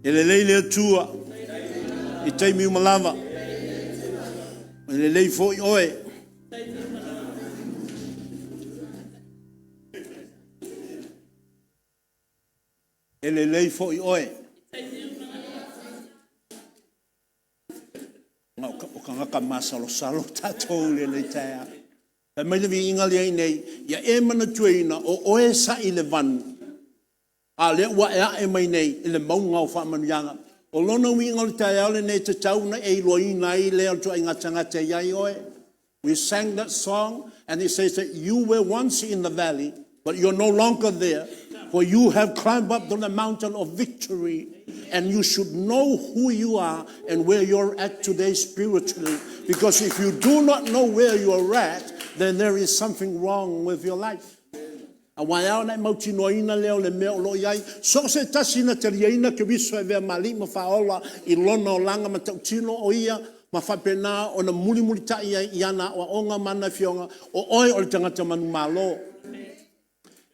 E lelei le Atua i taimi uma lava. E lelei foi oe. E lelei foi oe. O tagata masalosalo tatou i lenei taeao. Fai mai le viiga lea i inei, ia e manatuaina o oe sa i le vanu, a o lea ua e ae mai nei i le mauga o faamanuiaga. O lona uiga o le taeao lenei, e tatau ona e iloaina ai lea o le ituaiga tagata e i ai oe. We sang that song and it says that you were once in the valley, but you're no longer there, for you have climbed up to the mountain of victory, and you should know who you are and where you're at today spiritually. Because if you do not know where you're at, then there is something wrong with your life. Aua e ao ona e mautinoaina lea o le mea o lo o i ai. So o se tasi na taliaina Keriso e avea ma Alii ma Faaola i lona olaga matautino o ia ma faapena ona mulimulitai ai i ana aoaoga ma ana afioga, o oe o le tagata manumalo.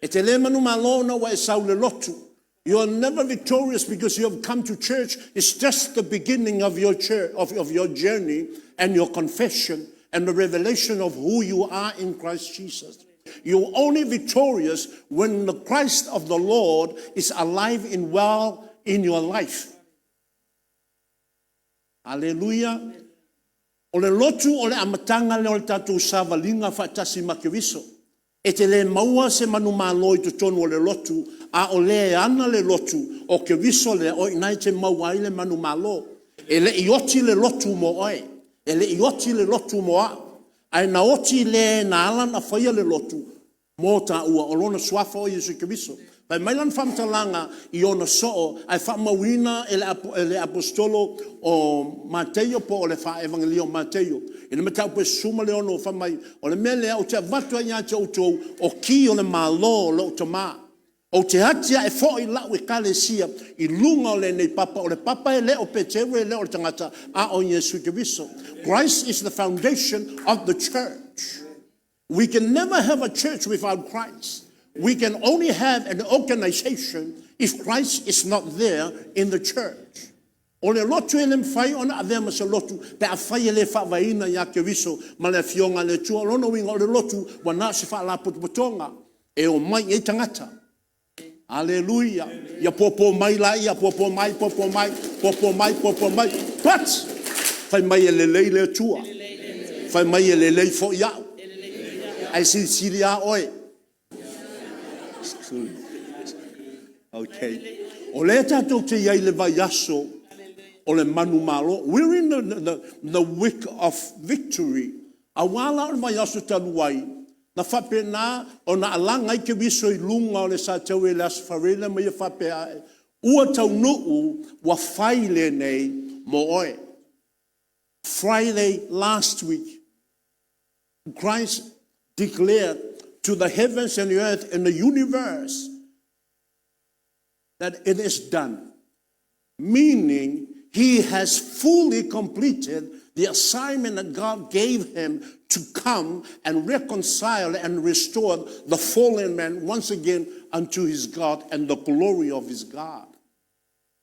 E te le manumalo ona ua e sau i le lotu. You are never victorious because you have come to church. It's just the beginning of your church, of your journey and your confession and the revelation of who you are in Christ Jesus. You're only victorious when the Christ of the Lord is alive and well in your life. Aleluia. O le lotu o le amataga lea o le tatou savaliga faatasi ma Keriso. E te le maua se manumalo i totonu o le lotu, a o le ana le lotu o Keriso lea, o i ina e te maua ai le manumalo. E le i oti le lotu mo oe, e le i oti le lotu mo au, ae na oti le na ala ona faia le lotu mo taua, o lona suafa o Iesu Keriso. Fai mai lana faamatalaga i ona soo ae faamauina e le Aposetolo o Mateio po o le Faa-Evagelio a Mateio i le mataupu e 16, fai mai, o le mea lea ou te avatu ai ia te outou o ki o le Malo o lou Tama. Ou te atiae foi lau ekalesia i luga o lenei papa. O le papa e le o Peteru e le o le tagata, a o Iesu Keriso. Christ is the foundation of the church. We can never have a church without Christ. We can only have an organization if Christ is not there in the church. O le lotu e le mafai ona avea ma se lotu pe afai e le faavaeina ia Keriso ma le Afioga a le Atua. O lona uiga o le lotu ua na o se faalapotopotoga e omai i ai tagata. Aleluia. Ia popo mai laia, popo mai, popo mai, popo mai, popo mai. But, fai mai e lelei le Atua. Fai mai e lelei foi au. Ae silisili lava oe. Okay. O lea tatou te i ai i le vaiaso o le manumalo. We're in the week of victory. Aua la o le vaiaso talu ai, na faapena ona alaga ai Keriso i luga o le Sataua i le Aso Faraile ma ia faapea ane, ua taunuu, ua fai lenei mo oe. Friday last week, Christ declared to the heavens and the earth and the universe that it is done. Meaning, he has fully completed the assignment that God gave him to come and reconcile and restore the fallen man once again unto his God and the glory of his God.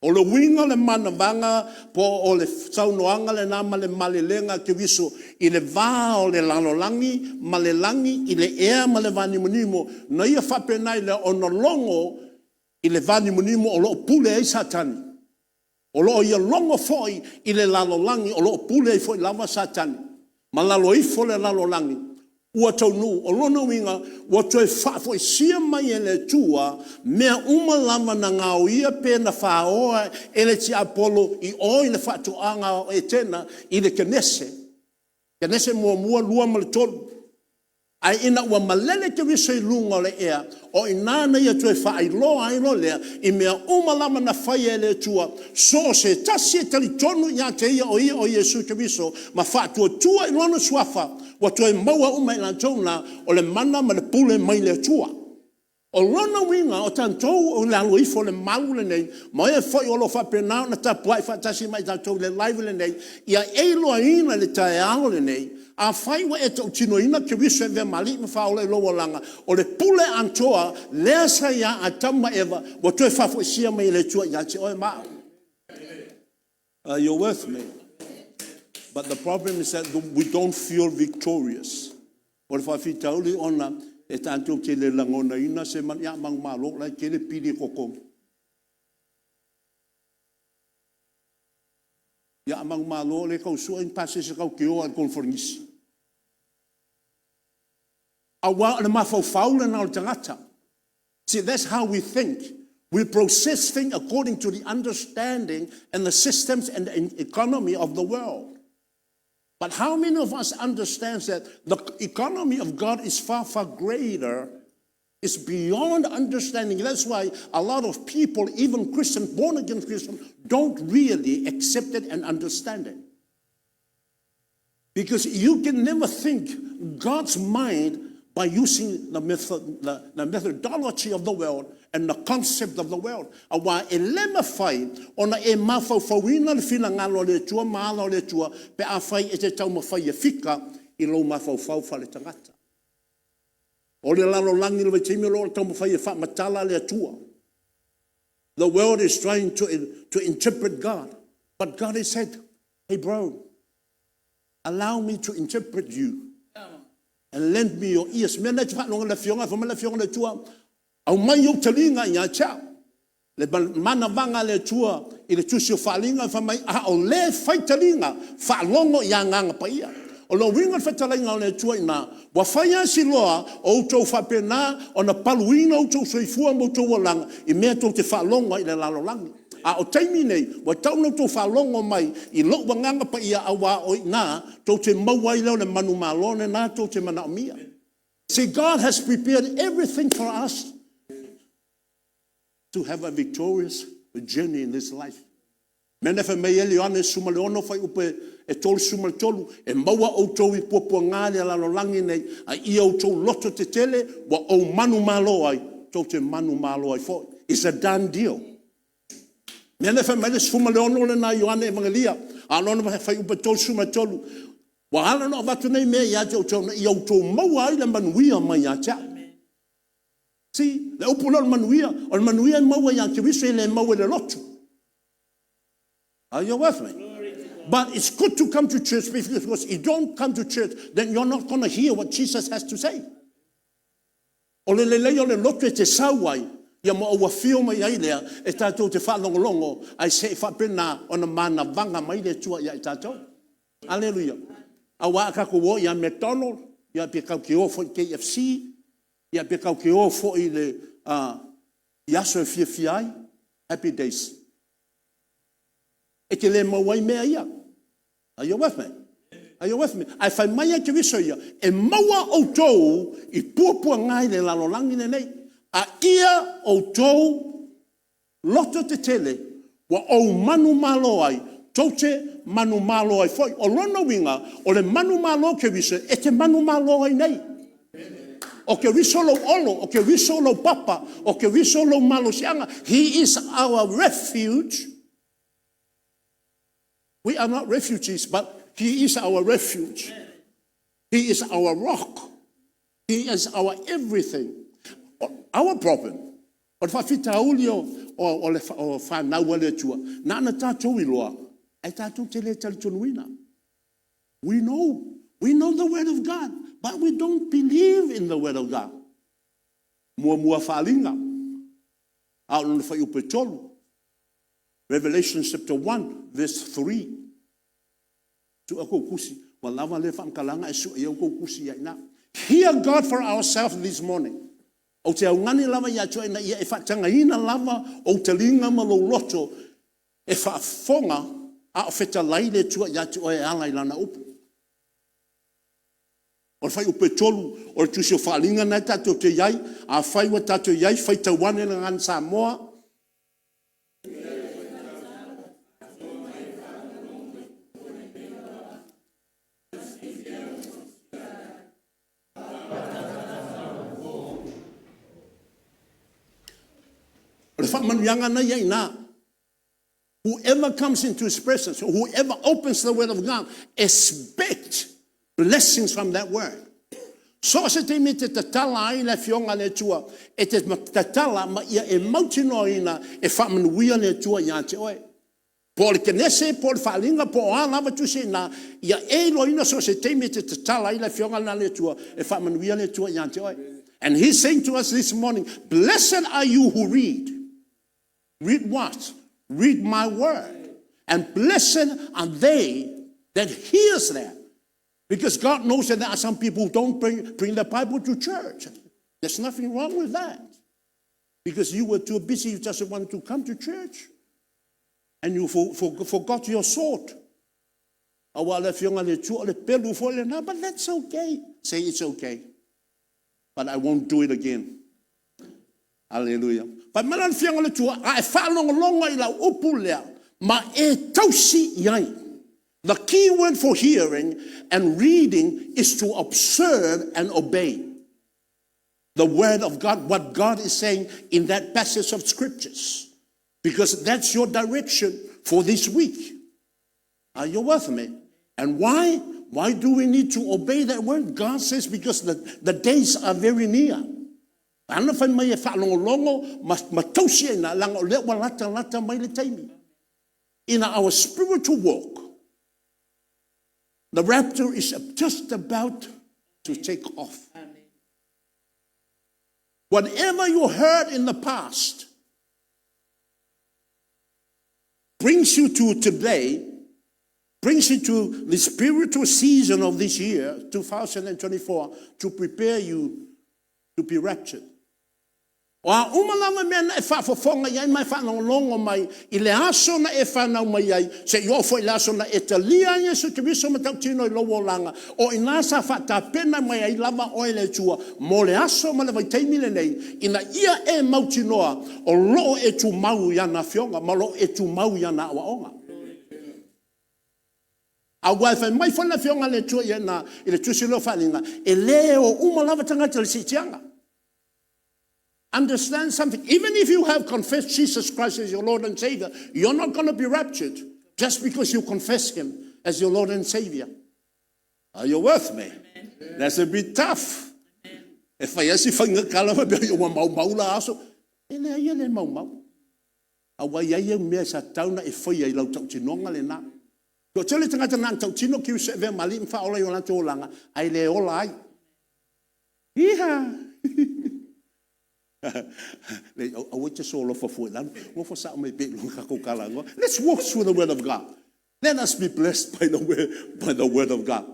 O le uiga o le manavaga po o le saunoaga lena ma le malelega a Keriso i le va o le lalolagi ma le lagi i le ea ma le vanimonimo, na ia faapena ai lea ona logo i le vanimonimo o lo o pule ai Satani. O lo o ia logo foi i le lalolagi o lo o pule ai foi lava Satani. Ma lalo ifo le lalolagi ua taunuu. O lona uiga, ua toe faafoisia mai e le Atua mea uma lava na gaoia pe na faoa e le tiapolo i o i le faatoaga o Etena i le Kenese, Kenese 1, 2 ma le 3. Ae ina ua malele Keriso i luga o le ea, o i ina na ia toe faailoa ai loa lea i mea uma lava na faia e le Atua, so o se tasi e talitonu ia te ia o ia o Iesu Keriso ma faatuatua i lona suafa, ua toe maua uma e latou na o le mana ma le pule mai le Atua. O lona uiga, o tatou o le alo ifo o le malu lenei, ma e foi o lo o faapena ona tapuai faatasi ma i tatou i le live lenei, ia e iloaina i le taeao lenei, afai ua e tautinoina Keriso e avea ma Alii ma Faaola i lou olaga, o le pule atoa lea sa ia Atamu ma Eva, ua toe faafoisia mai e le Atua ia te oe ma au. Are you with me? But the problem is that we don't feel victorious. O le faafitauli ona e tatou te le lagonaina se manumalo, o la e tele pili e totogi. Ia a manumalo o lea e tau sue ni pasese tatou te o lava i le koneferenisi. Aua o le mafaufau lena o le tagata. See, that's how we think. We process things according to the understanding and the systems and the economy of the world. But how many of us understands that the economy of God is far, far greater? It's beyond understanding. That's why a lot of people, even Christian, born again Christian, don't really accept it and understand it. Because you can never think God's mind by using the methodology of the world and the concept of the world. Aua e le mafai ona e mafaufauina le finagalo o le Atua ma ala o le Atua pe afai e te taumafai e fika i lou mafaufau faale-tagata. O le lalolagi i le vaitaimi o taumafai e faamatala le Atua. The world is trying to interpret God. But God has said, "Hey bro, allow me to interpret you. And lend me your ears." Mea na te faalogo le afioga, fai mai le afioga le Atua, aumai ou taliga ia te au. Le manavaga a le Atua i le tusi o Faaaliga, fai mai, a o le faitaliga, faalogo i agaga paia. O le uiga o le fetalaiga o le Atua i ina, ua fai lava si loa o outou faapena ona paluina outou soifua ma outou olaga i mea tou te faalogo ai i le lalolagi. A o taimi nei, ua tatau ona outou faalogo mai i lou Agaga Paia, aua o i ina tou te maua ai lea o le manumalo lena tou te manaomia. See, God has prepared everything for us to have a victorious journey in this life. Mea na fai mai ai le Ioane 16 fuaiupu e 33, e maua outou i puapuaga i le lalolagi nei, a ia outou loto tetele, ua ou manumalo ai, tou te manumalo ai foi. It's a done deal. Mea lea fai mai le 16 lena Ioane Evagelia a o lona fuaiupu 33, ua ala ona avatu nei mea ia te outou, ina ia outou maua ai le manuia mai ia te au. See, le upu lea o le manuia, o le manuia e maua ia Keriso e le maua i le lotu. Are you with me? But it's good to come to church, because if you don't come to church, then you're not going to hear what Jesus has to say. O le lelei o le lotu e te sau ai, ia ma ou afio mai ai lea, e tatou te faalogologo, ae se i faapena ona manavaga mai le Atua ia i tatou. Aleluia. Aua a tatou o ia McDonald, ia pe tatou te o foi i le KFC, ia pe tatou te o foi i aso e fiafia ai, happy days. E te le maua ai mea ia. Are you with me? Are you with me? Ae fai mai a Keriso ia, e maua outou i puapuaga i le lalolagi lenei. A ia outou loto tetele, ua ou manumalo ai, tou te manumalo ai foi. O lona uiga, o le manumalo o Keriso, e te manumalo ai nei. O Keriso lou olo, o Keriso lou papa, o Keriso lou malosiaga. He is our refuge. We are not refugees, but He is our refuge. He is our rock. He is our everything. Our problem, o le faafitauli o fanau a le Atua, na ona tatou iloa, ae tatou te le talitonuina. We know. We know the word of God, but we don't believe in the word of God. Muamua Faaaliga, a o lona fuaiupu e 3. Revelation chapter 1, verse 3. Sue kou tusi, ua lava lea faamatalaga ae sue i ai tou tusi ai i ina. Hear God for ourselves this morning. Ou te augani lava ia te oe ina ia e faatagaina lava ou taliga ma lou loto e faafofoga a o fetalai le Atua ia te oe e ala i Lana upu. O le fuaiupu e 3 o le tusi o Faaaliga lena tatou te i ai. Afai ua tatou i ai, faitau ane le Gagana Samoa. O le faamanuiaga lena e i ai i ina. Whoever comes into his presence, whoever opens the word of God, expect blessings from that word. So o se taimi e te tatala ai le afioga a le Atua, e te tatala ma ia e mautinoaina e faamanuia le Atua ia te oe. Po o le Kenese, po o le Faaaliga, po o a lava tusi e i ina, ia e iloaina so o se taimi e te tatala ai le Afioga lena a le Atua, e faamanuia le Atua ia te oe. And he's saying to us this morning, blessed are you who read. Read what? Read my word. And blessed are they that hears that. Because God knows that there are some people who don't bring the Bible to church. There's nothing wrong with that. Because you were too busy, you just wanted to come to church. And you forgot your sword. Aua le afioga i le Atua o le pelu foi lena, but that's okay. Say it's okay. But I won't do it again. Hallelujah. Fai mai la le afioga i le Atua, a e faalogologo i lau upu lea, ma e tausi i ai. The key word for hearing and reading is to observe and obey the word of God, what God is saying in that passage of scriptures. Because that's your direction for this week. Are you with me? And why? Why do we need to obey that word? God says because the days are very near. Ana fai mai e faalogologo ma tausi ai na, leaga o lea ua latalata mai le taimi. In our spiritual walk, the rapture is just about to take off. Whatever you heard in the past brings you to today, brings you to the spiritual season of this year, 2024, to prepare you to be raptured. O a uma lava mea na e faafofoga i ai ma e faalogologo mai i le aso na e fanau mai ai, seia oo foi i le aso na e talia ai Iesu Keriso ma tautino i lou olaga, o i ina sa faatapena mai ai lava oe e le Atua mo le aso ma le vaitaimi lenei, ina ia e mautinoa o lo o e tumau i ana afioga ma o lo o e tumau i ana aoaoga. Aua e fai mai foi le Afioga a le Atua i ina i le tusi lea o Faaaliga, e le o uma lava tagata i le siitiaga. Understand something. Even if you have confessed Jesus Christ as your Lord and Savior, you're not going to be raptured just because you confess Him as your Lord and Savior. Are you with me? Amen. That's a bit tough. E fai asi faigata lava pe ua maumau la aso. E leai e le maumau. Aua e i ai au mea sa tatau ona e faia i lau tautinoga lena. Toatele tagata na ona tautino Keriso e avea ma Alii ma Faaola i o latou olaga, ae le ola ai. Iha! Aua e te solofa fua i lalo. Nofo sao mai pea i luga tatou talanoa. Let's walk through the word of God. Let us be blessed by the word of God.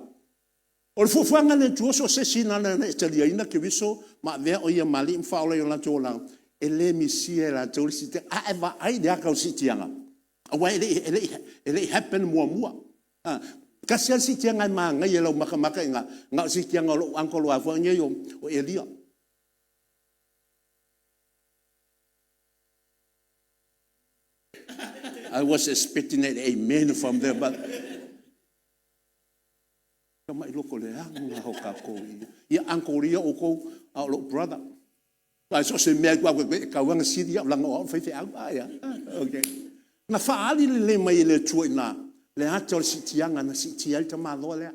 O le fuafuaga a le Atua, so o se isi na e taliaina Keriso ma avea o ia ma Alii ma Faaola i o latou olaga, e le misia e latou le siitiaga. A e vaai i le ata o le siitiaga, aua e le i happen muamua. Tasi lava le siitiaga e manaia i lau matamata i ina, na o le siitiaga o lou uncle a foi nei o Elia. I was expecting an amen from there, but tamai loko leaga o tatou ia uncle ia outou a o lou brother. Ae so o se mea e tatau ona sili au leaga o au le faifeau. Okay. Na faaali lelei mai e le Atua i ina le ata o le siitiaga na siitia ai le tamaloa lea.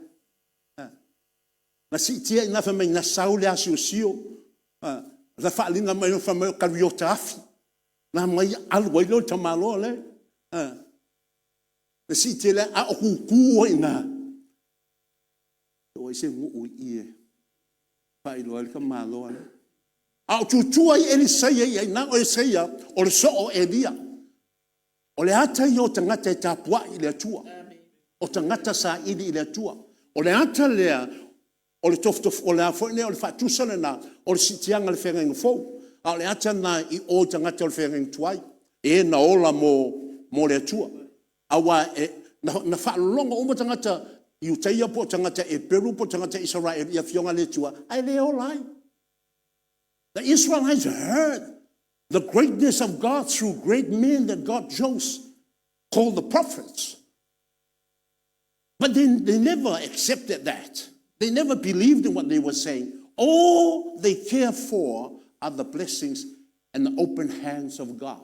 Na siitia i ina fai mai na sau le asiosio, na faaaliga mai fai mai o kariota afi na aumai alu ai lea o le tamaloa lea. Na siitia ai, a o tutu ai i ina. O ai se nuu i i e faailoa ai le tamaloa lea. A o tutu ai Elisaia i ina, o Elisaia o le soo o Eliya. O le ata ia o tagata e tapuai i le Atua, o tagata saili i le Atua. O le ata lea o le tofutofu, o le a foi lea, o le faatusa lena o le siitiaga i le feagaiga fou. A o le ata lena i o i tagata o le feagaiga tuai, e na ola mo le Atua. Aua na faalologo uma tagata Iutaia po o tagata Eperu po o tagata Isaraelu i afioga a le Atua, ae le ola ai. The Israelites heard the greatness of God through great men that God chose, called the prophets. But they never accepted that. They never believed in what they were saying. All they care for are the blessings and the open hands of God.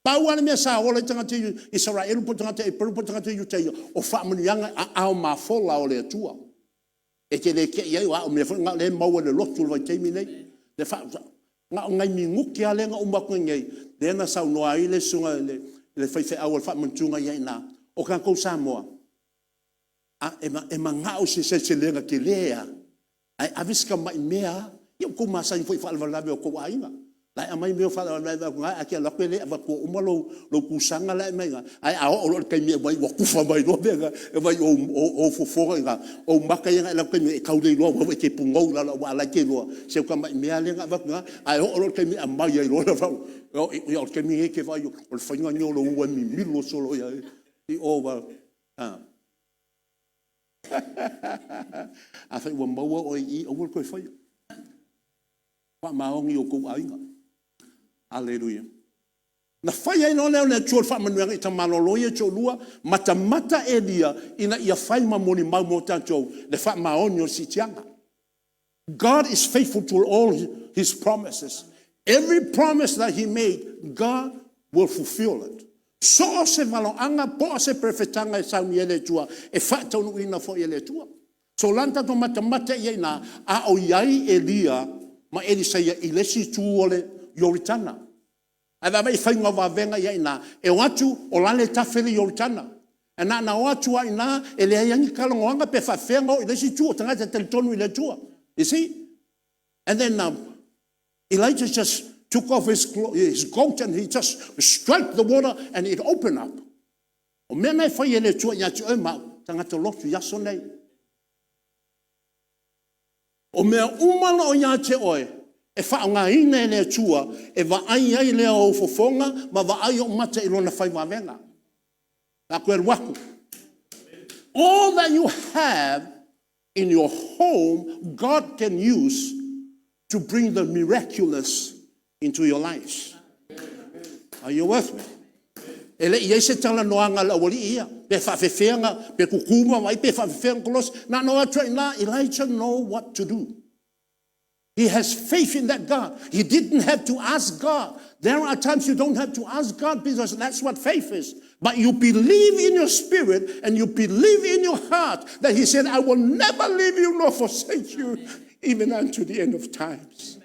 Pau lava le mea sa ola ai tagata Isaraelu po o tagata Eperu po o tagata Iutaia, o faamanuiaga aao mafola o le Atua. E te le te i ai, o mea foi na o lea e maua i le lotu i le vaitaimi lenei. Na o nai minute lava lea na uma atu nei, lea na saunoa ai le susuga i le le faifeau o le faamanatuga i ai i ina. O tatou Samoa, e manao i se seleselega tele lava, ae ave si tamai mea lava. Ia ua outou masani foi i faalavelave o outou aiga, la e aumai mea o faalavelave ae e te alu atu e le avatua uma lou tusana la e aumai i ina, ae a oo loa i le taimi e aumai ua tufa mai loa mea na, e aumai i ou fofoga i ina, o ou mata ia na e alu atu e tau le iloa aua e te punou i lalo aua o la e te iloa si au tamai mea lava lea na avatu i ina, ae oo loa i le taimi e aumai ai loa, ia o le taimi lenei e te vaai o le faiga lenei o lou ua e mimilo solo i o aua… Afai ua maua oe i i, aua le toe faia. Faamaoni i o outou aiga. Aleluia. Na fai ai loa lea e le Atua o le faamanuiaga i tama ia e toalua, matamata Eliya ina ia fai ma molimau mo tatou le faamaoni o le siitiaga. God is faithful to all His promises. Every promise that He made, God will fulfill it. So o se valoaga po o se perofetaga e sauni ai le Atua, e faataunuuina foi e le Atua. So o la na tatou matamata i ai i ina, a o i ai Eliya ma Elisaia i le isi itu o le Ioritana. Ae vaavaai i le faiga o vavega i ai i ina, e o atu o lale tafe le Ioritana. Ae na ona o atu lava i ina, e leai lava ni talanoaga pe faapefea ona o i le isi itu, o tagata talitonu i le Atua. You see? And then Elijah just took off his coat and he just strike the water and it opened up. O mea na e fai e le Atua ia te oe ma au, tagata lotu i aso nei. O mea uma o lo o ia te oe, e faaaogaina e le Atua e vaai ai lea o ou fofoga ma vaai ou mata i lona fai vavega. O le a toe alu atu. All that you have in your home, God can use to bring the miraculous into your lives. Are you with me? E le i i ai se talanoaga a le aualii ia, pe faapefea ona, pe tutu ma vaai pe faapefea ona kolosi. Na ona o atu lava i ina, Elijah know what to do. He has faith in that God. He didn't have to ask God. There are times you don't have to ask God because that's what faith is. But you believe in your spirit and you believe in your heart that He said, I will never leave you nor forsake you, even unto the end of times.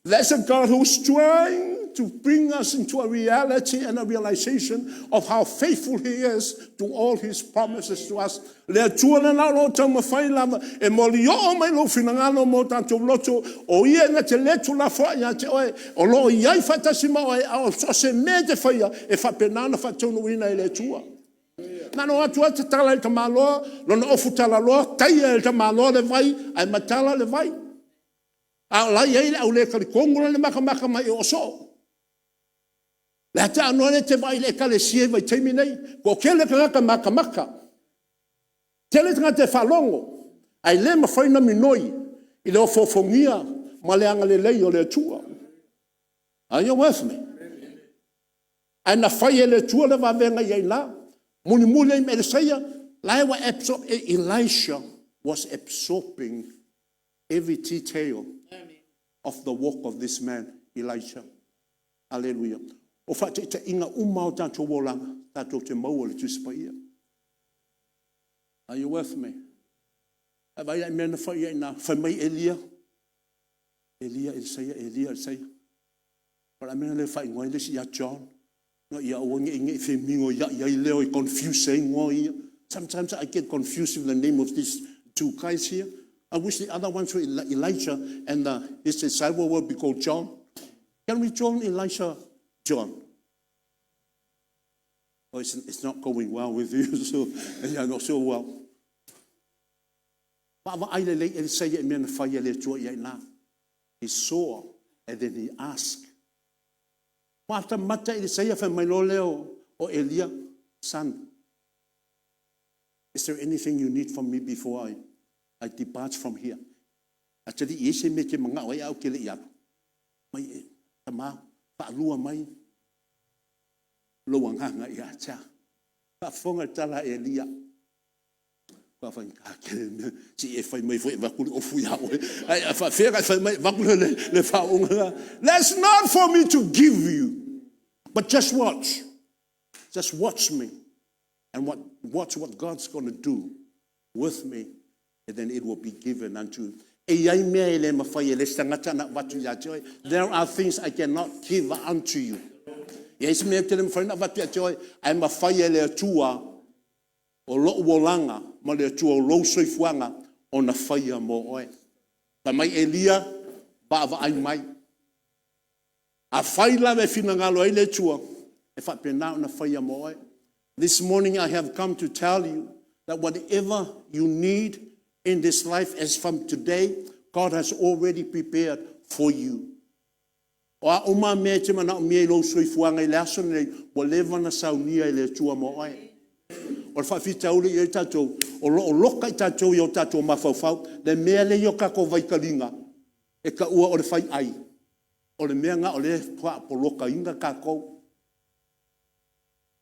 That's a God who's trying to bring us into a reality and a realization of how faithful He is to all His promises to us. Le Atua lena o lo o taumafai lava e molioo mai lou finagalo ma o tatou loto, o Ia na te le tuulafoai ia te oe, o lo o i ai faatasi ma oe, a o so o se mea e te faia, e faapena ona faataunuuina e le Atua. Na ona o atu lava tatala e le tamaloa lona ofu talaloa, taia e le tamaloa le vai, ae matala le vai. A o la e i ai le au le talitonu la e matamata mai o soo. Le a lea e te vaai i le ekalesia i le vaitaimi lenei, toatele tagata matamata, toatele tagata e faalogo, ae le mafai ona minoi i le ofoofogia ma le agalelei o le Atua. Are you with me? Ae na fai e le Atua le vavega i ai i ina, mulimuli ai ma Elisaia, la ua absorb, Elisha was absorbing every detail of the work of this man Elijah. Aleluia. O faataitaiga uma lava o tatou olaga, tatou te maua i le Tusi Paia. Are you with me? Vaai la i mea na fai ai i ina, fai mai Eliya, Eliya, Elisaia, Eliya, Elisaia. O le a le mea na le faaigoa ai le isi ia John, ina ia aua ne i femigoiai ai leo e confuse ai igoa ia. Sometimes I get confused with the name of these two guys here. I wish the other ones were Elijah and his disciple will be called John. Can we call Elisha John? Oh, it's not going well with you, so yeah, not so well. Vaavaai lelei Elisaia i mea na fai e le Atua i ai i ina. He saw and then he asked. Matamata Elisaia fai mai loa lea o Elia, son, is there anything you need from me before I depart from here? Atalii, e i ai se mea e te manao ai ae ou te le i alu? Mai e, tama, faalua mai lou agaga ia te au. Faafofoga i le tala a Eliya. Matua faigata tele le mea, se i e fai mai foi e avatu le ofu ia oe, ae faapefea ona e fai mai e avatu le faauuga lena? That's not for me to give you, but just watch. Just watch me and watch what God's going to do with me, and then it will be given unto you. E i ai mea e le mafai e le isi tagata ona avatu ia te oe. There are things I cannot give unto you. E i ai se mea e te le mafai ona avatu ia te oe, ae mafai e le Atua o lou olaga ma le Atua o lou soifuaga ona faia mo oe. Fai mai Eliya, vaavaai mai, afai lava e finagalo ai le Atua, e faapena ona faia mo oe. This morning I have come to tell you that whatever you need in this life as from today, God has already prepared for you. O a uma mea e te manaomia i lou soifuaga i le aso lenei, ua leva ona saunia e le Atua mo oe. O le faafitauli e i ai tatou, o lo o loka i tatou i o tatou mafaufau le mea lea e i o tatou vaikaliga e taua o le faiai, o le mea lena o lea e faapolokaina tatou.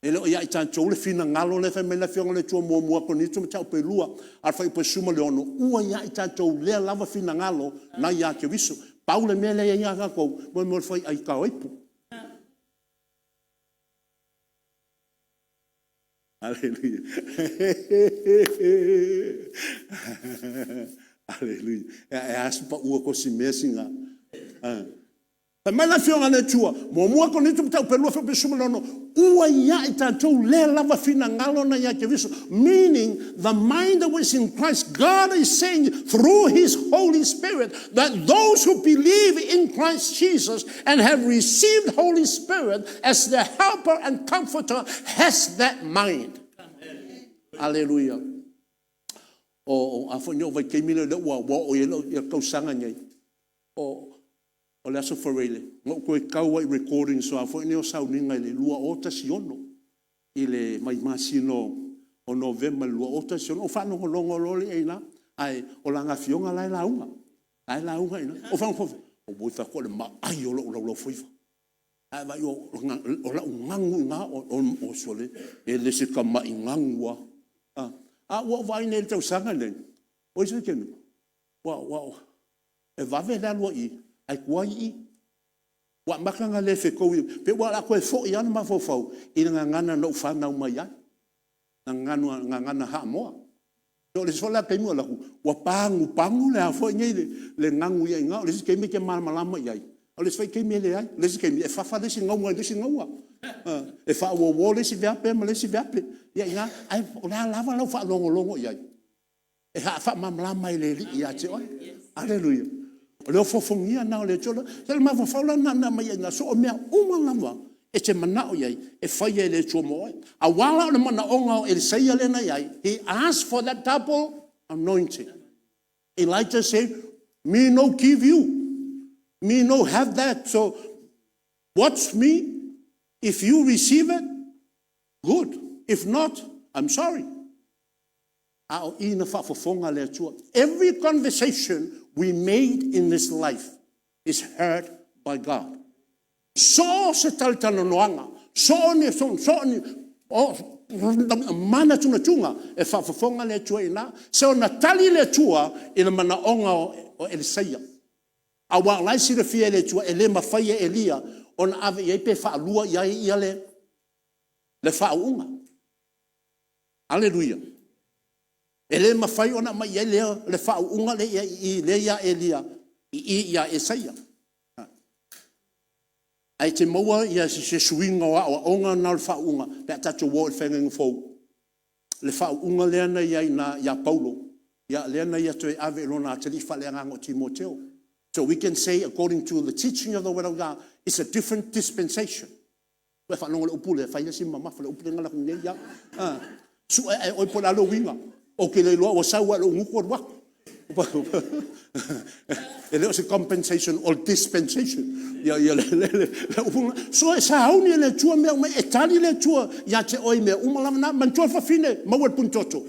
E le o ia i tatou le finagalo lea e fai mai le Afioga a le Atua 1 Korinito Mataupu 2 a o le fuaiupu e 16, ua ia i tatou lea lava finagalo na ia Keriso. Pau le mea lea e i ai ia tatou, mo le mea o le fai ai taoaipu. Aleluia. Aleluia. E a si pau atu o si mea sina. Fai mai le Afioga a le Atua, 1 Korinito Mataupu 2 fuaiupu 16, ua ia i tatou lea lava finagalo na ia Keriso. Meaning the mind that was in Christ, God is saying through His Holy Spirit that those who believe in Christ Jesus and have received Holy Spirit as their helper and comforter has that mind. Aleluia. O a foi nei o vaitaimi ia lea ua oo i ai lau tausaga nei, o le Aso Faraile na ou toe tau lava i recordings o a foi nei o sauniga i le 2016, i le masina o Novema i le 2016. Ona ou faalogologo loa lea i ai i ina, ae o lana afioga la e lauga, la e lauga i ina. Ou faalogologo, auoi fai atu o le maai o lou laulaufuiva. Ae vaai o lau gagu i ina, sole, e le o se tamai gagu lava. Ae ua ou vaai nei i le tausaga lenei, ua i ai se taimi, e vave le alu ai i ae tuai i i. Ua amata ona le fetaui, pei o le a toe foi lava le mafaufau i le gagana na ou fanau mai ai, le gagana Hamoa. O le isi foi la taimi ou alu atu ua pagupagu le gagu i ai i ina. O le isi taimi e te malamalama i ai, a o le isi foi taimi e leai. O le isi taimi e fafa le isi gauga i le isi gauga. E faauouo le isi veape ma le isi veape i ai i ina. Ae o le a lava lau faalogologo i ai, e faamalamalama e le Alii ia te oe. Aleluia. O le ofoofogia lena o le Atua. Se o le mafaufau la lena na aumai ai i ina, so o mea uma lava e te manao i ai, e faia e le Atua mo oe. Aua la o le manaoga o Elisaia lea na i ai, he asked for that double anointing. Elijah said, me no give you, me no have that, so watch me, if you receive it, good. If not, I'm sorry. A o i na faafofoga le Atua. Every conversation we made in this life is heard by God. So o se talatalanoaga, so o ni manatunatuga, e faafofoga le Atua i ina. So na tali le Atua i le manaoga o Elisaia, aua o la e silafia e le Atua e le mafai e Eliya ona ave i ai pe faalua i ai le faauuga. Aleluia. E le mafai ona aumai i ai le faauuga lea i i lea ia Eliya i i ia Elisaia. Ae e te maua se suiga o aoaoga na o le faauuga pe a tatou o i le feagaiga fou. Le faauuga lea na i ai ia Paulo, lea na ia toe ave i lona atalii faaleagaga o Timoteo. So we can say according to the teaching of the Word of God, it's a different dispensation. Ua e faalogo i le upu lea, e fai lava si mamafa o le upu lea na alu atu nei lava. Sue ae e oe po o le a le uiga. Ou te le iloa ua sau lava i lou gutu alu atu. E le o se compensation o le dispensation. Ia le upu lena. So e sauni e le Atua mea uma ia, e tali le Atua ia te oe i mea uma lava na. Manatua le fafine maua i le punitoto.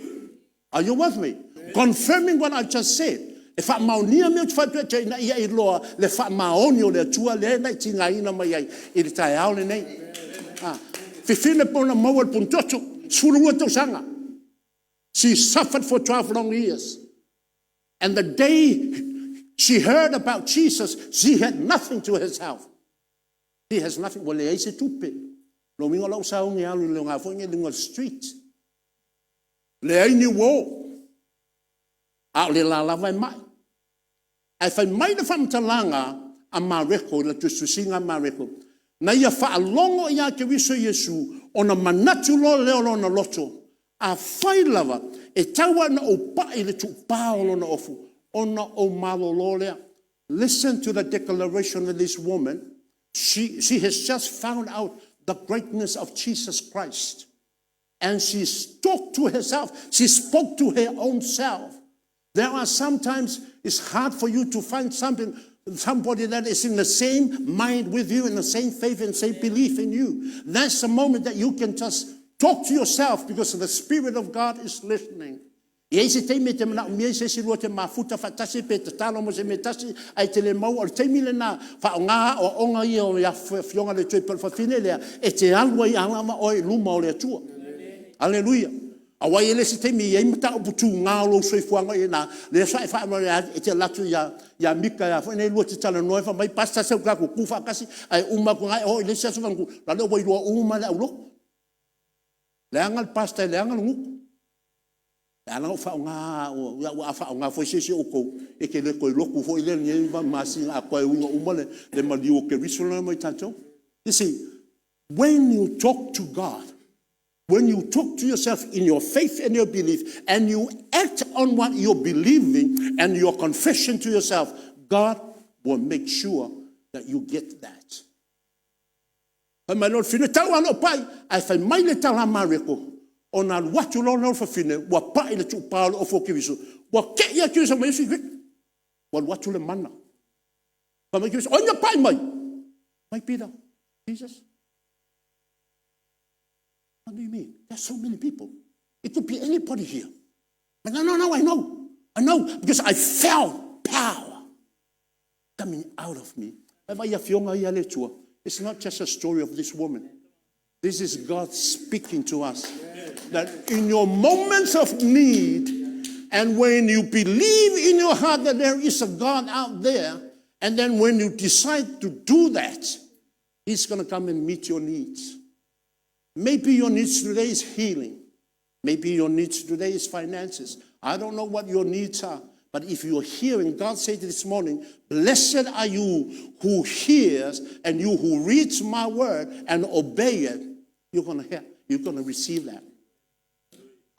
Are you with me? Confirming what I just said. E faamaonia mea ou te fai atu ai ina ia e iloa le faamaoni o le Atua lea na e tigaina mai ai i le taeao lenei. Fafine na maua i le punitoto, 12 tausaga. She suffered for 12 long years. And the day she heard about Jesus, she had nothing to herself. She has nothing. Ua leai se tupe. Lona uiga o la ua sauni e alu i luga foi lea o le street. Leai ni uo, a o le la lava e mai. Ae fai mai le faamatalaga a Mareko i le tusitusiga a Mareko, Na ia faalogo ia Keriso Iesu, ona manatu loa lea o lona loto, afai lava e tau lava ina ou pai i le tuupa o lona ofu, ona ou malolo lea. Listen to the declaration of this woman. She has just found out the greatness of Jesus Christ. And she talked to herself. She spoke to her own self. There are sometimes it's hard for you to find something, somebody that is in the same mind with you, in the same faith and same belief in you. That's the moment that you can just talk to yourself because the Spirit of God is listening. E i ai se taimi e te manaomia ai se isi lua te mafuta faatasi pe tatalo mo se mea e tasi ae te le maua, o le taimi lena, faaaoga aoaoga ia o le Afioga i le fafine lea e te alu ai lava oe i luma o le Atua. Aleluia! Aua e i ai le isi taimi e i ai mataupu tuga o lou soifuaga o i ina, lea e te alu atu ia Mika foi nei lua te talanoa ai fai mai, Pastor, sau tatou tutu faatasi, ae uma atu lava e oo i le isi aso faatoa alu atu lea ua iloa uma lava e le aulotu. Leaga le pastor, leaga le gutu. E ala ona ou faaaoga au, aua a faaaoga foi se isi o outou, e te le toe lotu foi lea i lenei masina atoa e ui ina uma le maliu o Keriso ma i tatou. You see, when you talk to God, when you talk to yourself in your faith and your belief, and you act on what you're believing and your confession to yourself, God will make sure that you get that. Fai mai loa le fafine, tau lava ina ou pai. Ae fai mai le tala a Mareko, ona alu atu loa lea o le fafine ua pai i le tuupa o le ofu o Keriso, ua te i lava Keriso ma ia, ua alu atu le mana. Fai mai Keriso, o ai na pai mai? Fai mai Pita, Jesus. What do you mean? There's so many people. It could be anybody here. But no, no, no, I know. I know because I felt power coming out of me. Vaai afioga ia a le Atua. It's not just a story of this woman. This is God speaking to us. That in your moments of need, and when you believe in your heart that there is a God out there, and then when you decide to do that, He's going to come and meet your needs. Maybe your needs today is healing. Maybe your needs today is finances. I don't know what your needs are. But if you're hearing, God said this morning, blessed are you who hears and you who reads my word and obey it. You're going to hear. You're going to receive that.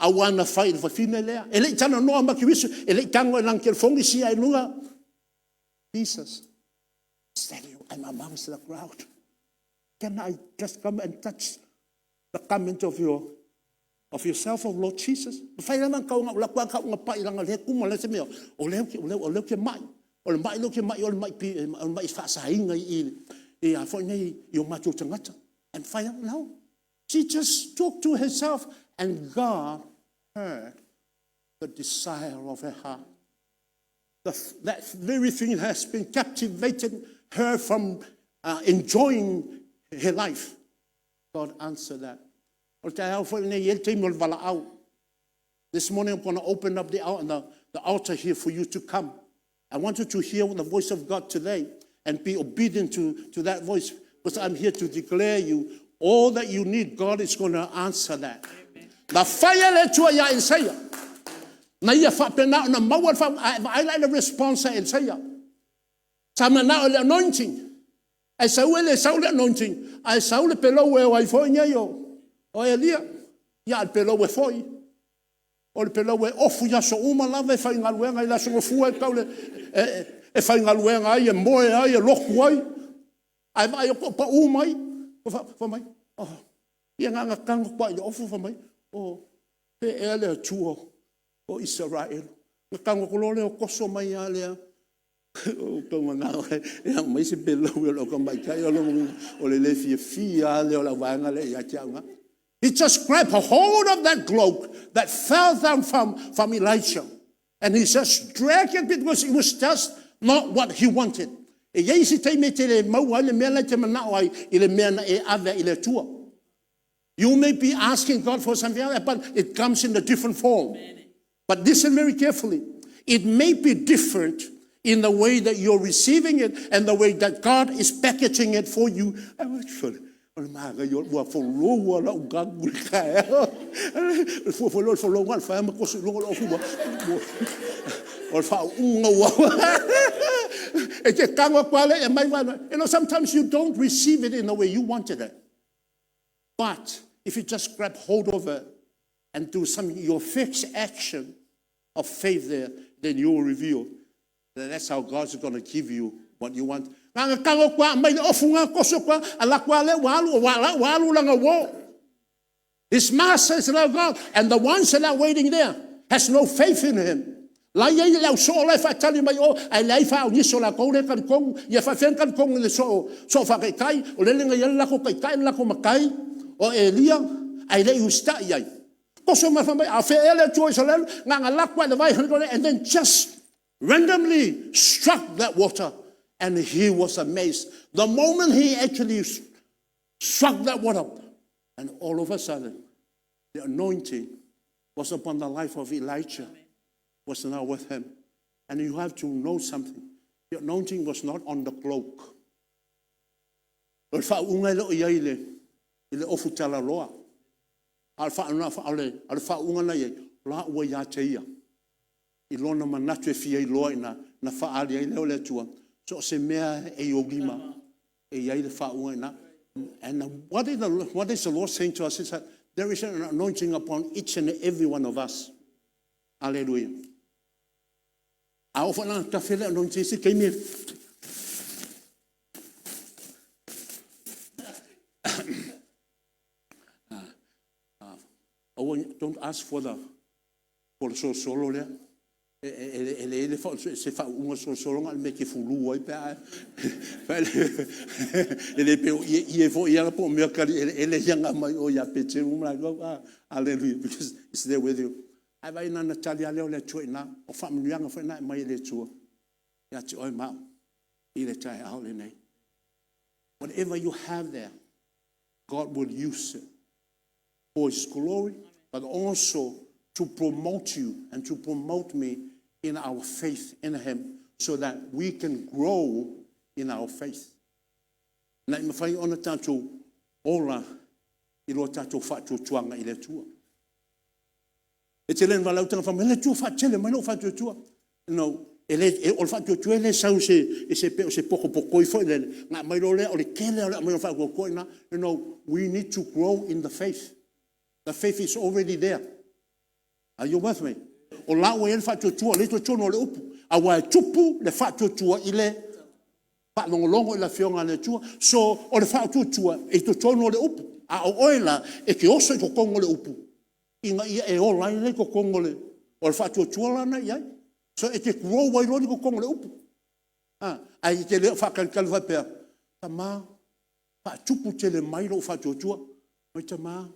Aua na fai i le fafine lea. E le i talanoa ma Keriso, e le i tago i lana telefoni sia i luga. Jesus standing amongst the crowd. Can I just come and touch the garment of yourself, oh Lord Jesus? Mafai lava ona tau ina ou alu atu tau ina pai leaga o lea e tumu ma se mea, o lea ou te mai. O le mai lea ou te mai ai o le mai faasaina i i a foi nei i o matou tagata. E mafai lava? No. She just talked to herself and God heard the desire of her heart. That very thing has been captivated her from enjoying her life. God answered that. O le taeao foi lenei, e i ai le taimi o le valaau. This morning I'm going to open up the altar here for you to come. I want you to hear the voice of God today and be obedient to that voice, because I'm here to declare you all that you need. God is going to answer that. Na fai e le Atua ia Elisaia, na ia faapena ona maua le faamanuiaga. Ae vaai la i le response a Elisaia. Sa manao i le anointing, ae sau e le sau le anointing, ae sau le peleue o ai foi nei o Elia. Ia a o le peleue foi, o le peleue e ofu i aso uma lava, e faigaluega i le Aso Gafua e e faigaluega ai, e moe ai, e lotu ai. Ae vaai atu ua pau mai, fai mai, oh, ia na ona tago atu lava i le ofu fai mai, oh, fea ea le Atua o Isaraelu? Ona tago atu loa lea toso mai lava lea. Ua outou manao e aumai se peleue a le au tamaitai, o lona uiga o le le fiafia lava lea o le auvaega lea ia te au. He just grabbed a hold of that cloak that fell down from Elijah. And he just dragged it because it was just not what he wanted. E i ai isi taimi e te le maua ai le mea la e te manao ai i le mea na e ave ai i le Atua. You may be asking God for something else, but it comes in a different form. But listen very carefully. It may be different in the way that you're receiving it and the way that God is packaging it for you. O le manaia, ua folou lava lau galu i le taeao. O le fua foi lea o le folou na o le fai lava ma toso i luga o le ofu ma… O le faauuga. E te tago atu lava lea e aumai. Sometimes you don't receive it in the way you wanted it. But if you just grab hold of it and do some your fixed action of faith there, then you will reveal that that's how God's going to give you what you want. Na ona tago atu lava aumai le ofu lena, toso atu lava, alu atu lava lea ua alu, ua alu lana uo. His master is now gone. And the ones that are waiting there has no faith in him. La i ai le ausoo la e faatali mai o, ae leai faaoniso o latou lea e talitonu. Ia faapefea ona talitonu i le soo, soo faataitai, o lele na i ai le latou taitai le latou matai o Elia, ae le i usitai i ai. Toso mai fai mai, a o fea ea le Atua o Isaraelu? Na ona alu atu lava i le vai and then just randomly struck that water and he was amazed. The moment he actually struck that water, and all of a sudden, the anointing was upon the life of Elijah, was now with him. And you have to know something. The anointing was not on the cloak. O le faauuga e le o i ai i le ofu talaloa, a o le faauuga na i ai, o la ua ia te ia, i lona manatu e fia iloa i ina, ona faaali ai lea o le Atua. So o se mea e i ou lima, e i ai le faauuga i ina. And what is the Lord saying to us is that there is an anointing upon each and every one of us. Hallelujah. A oo foi la ina tafe le anointing i se taimi e aua, don't ask for the solosolo lea. E leai se faauuga solosolo, na o le mea e te fulu ai pe a… e le pei o ieie foi ia po o mea kali eleele ia na aumai mai o ia Peteru ma latou a. Hallelujah, because it's there with you. Ae vaai la ona tali lava lea o le Atua i ina. O faamanuiaga foi na e aumai e le Atua ia te oe ma au i le taeao lenei. Whatever you have there, God will use it for His glory, but also to promote you and to promote me in our faith in Him so that we can grow in our faith. Na i mafai ona tatou ola i lo tatou faatuatuaga i le Atua. E tele ina valaau tagata fai mai, le Atua faatele mai lou faatuatua. No, e le, o le faatuatua e le sau i se pei o se poto popoi foi lele, ona aumai loa lea, o le tele lava o le aumai o le faatuatua i ina. No, we need to grow in the faith. The faith is already there. Are you with me? O la ua i ai le faatuatua, o lea e i totonu o le upu. Aua e tupu le faatuatua i le faalogologo i le Afioga a le Atua. So, o le faatuatua e i totonu o le upu. A o oe la, e te oso i totonu o le upu, ina ia e ola ai la i totonu o le faatuatua la na e i ai. So e te grow ai loa la i totonu o le upu. Ae e te le o faatalitali faapea, tama, faatupu tele mai lou faatuatua. Oi tama,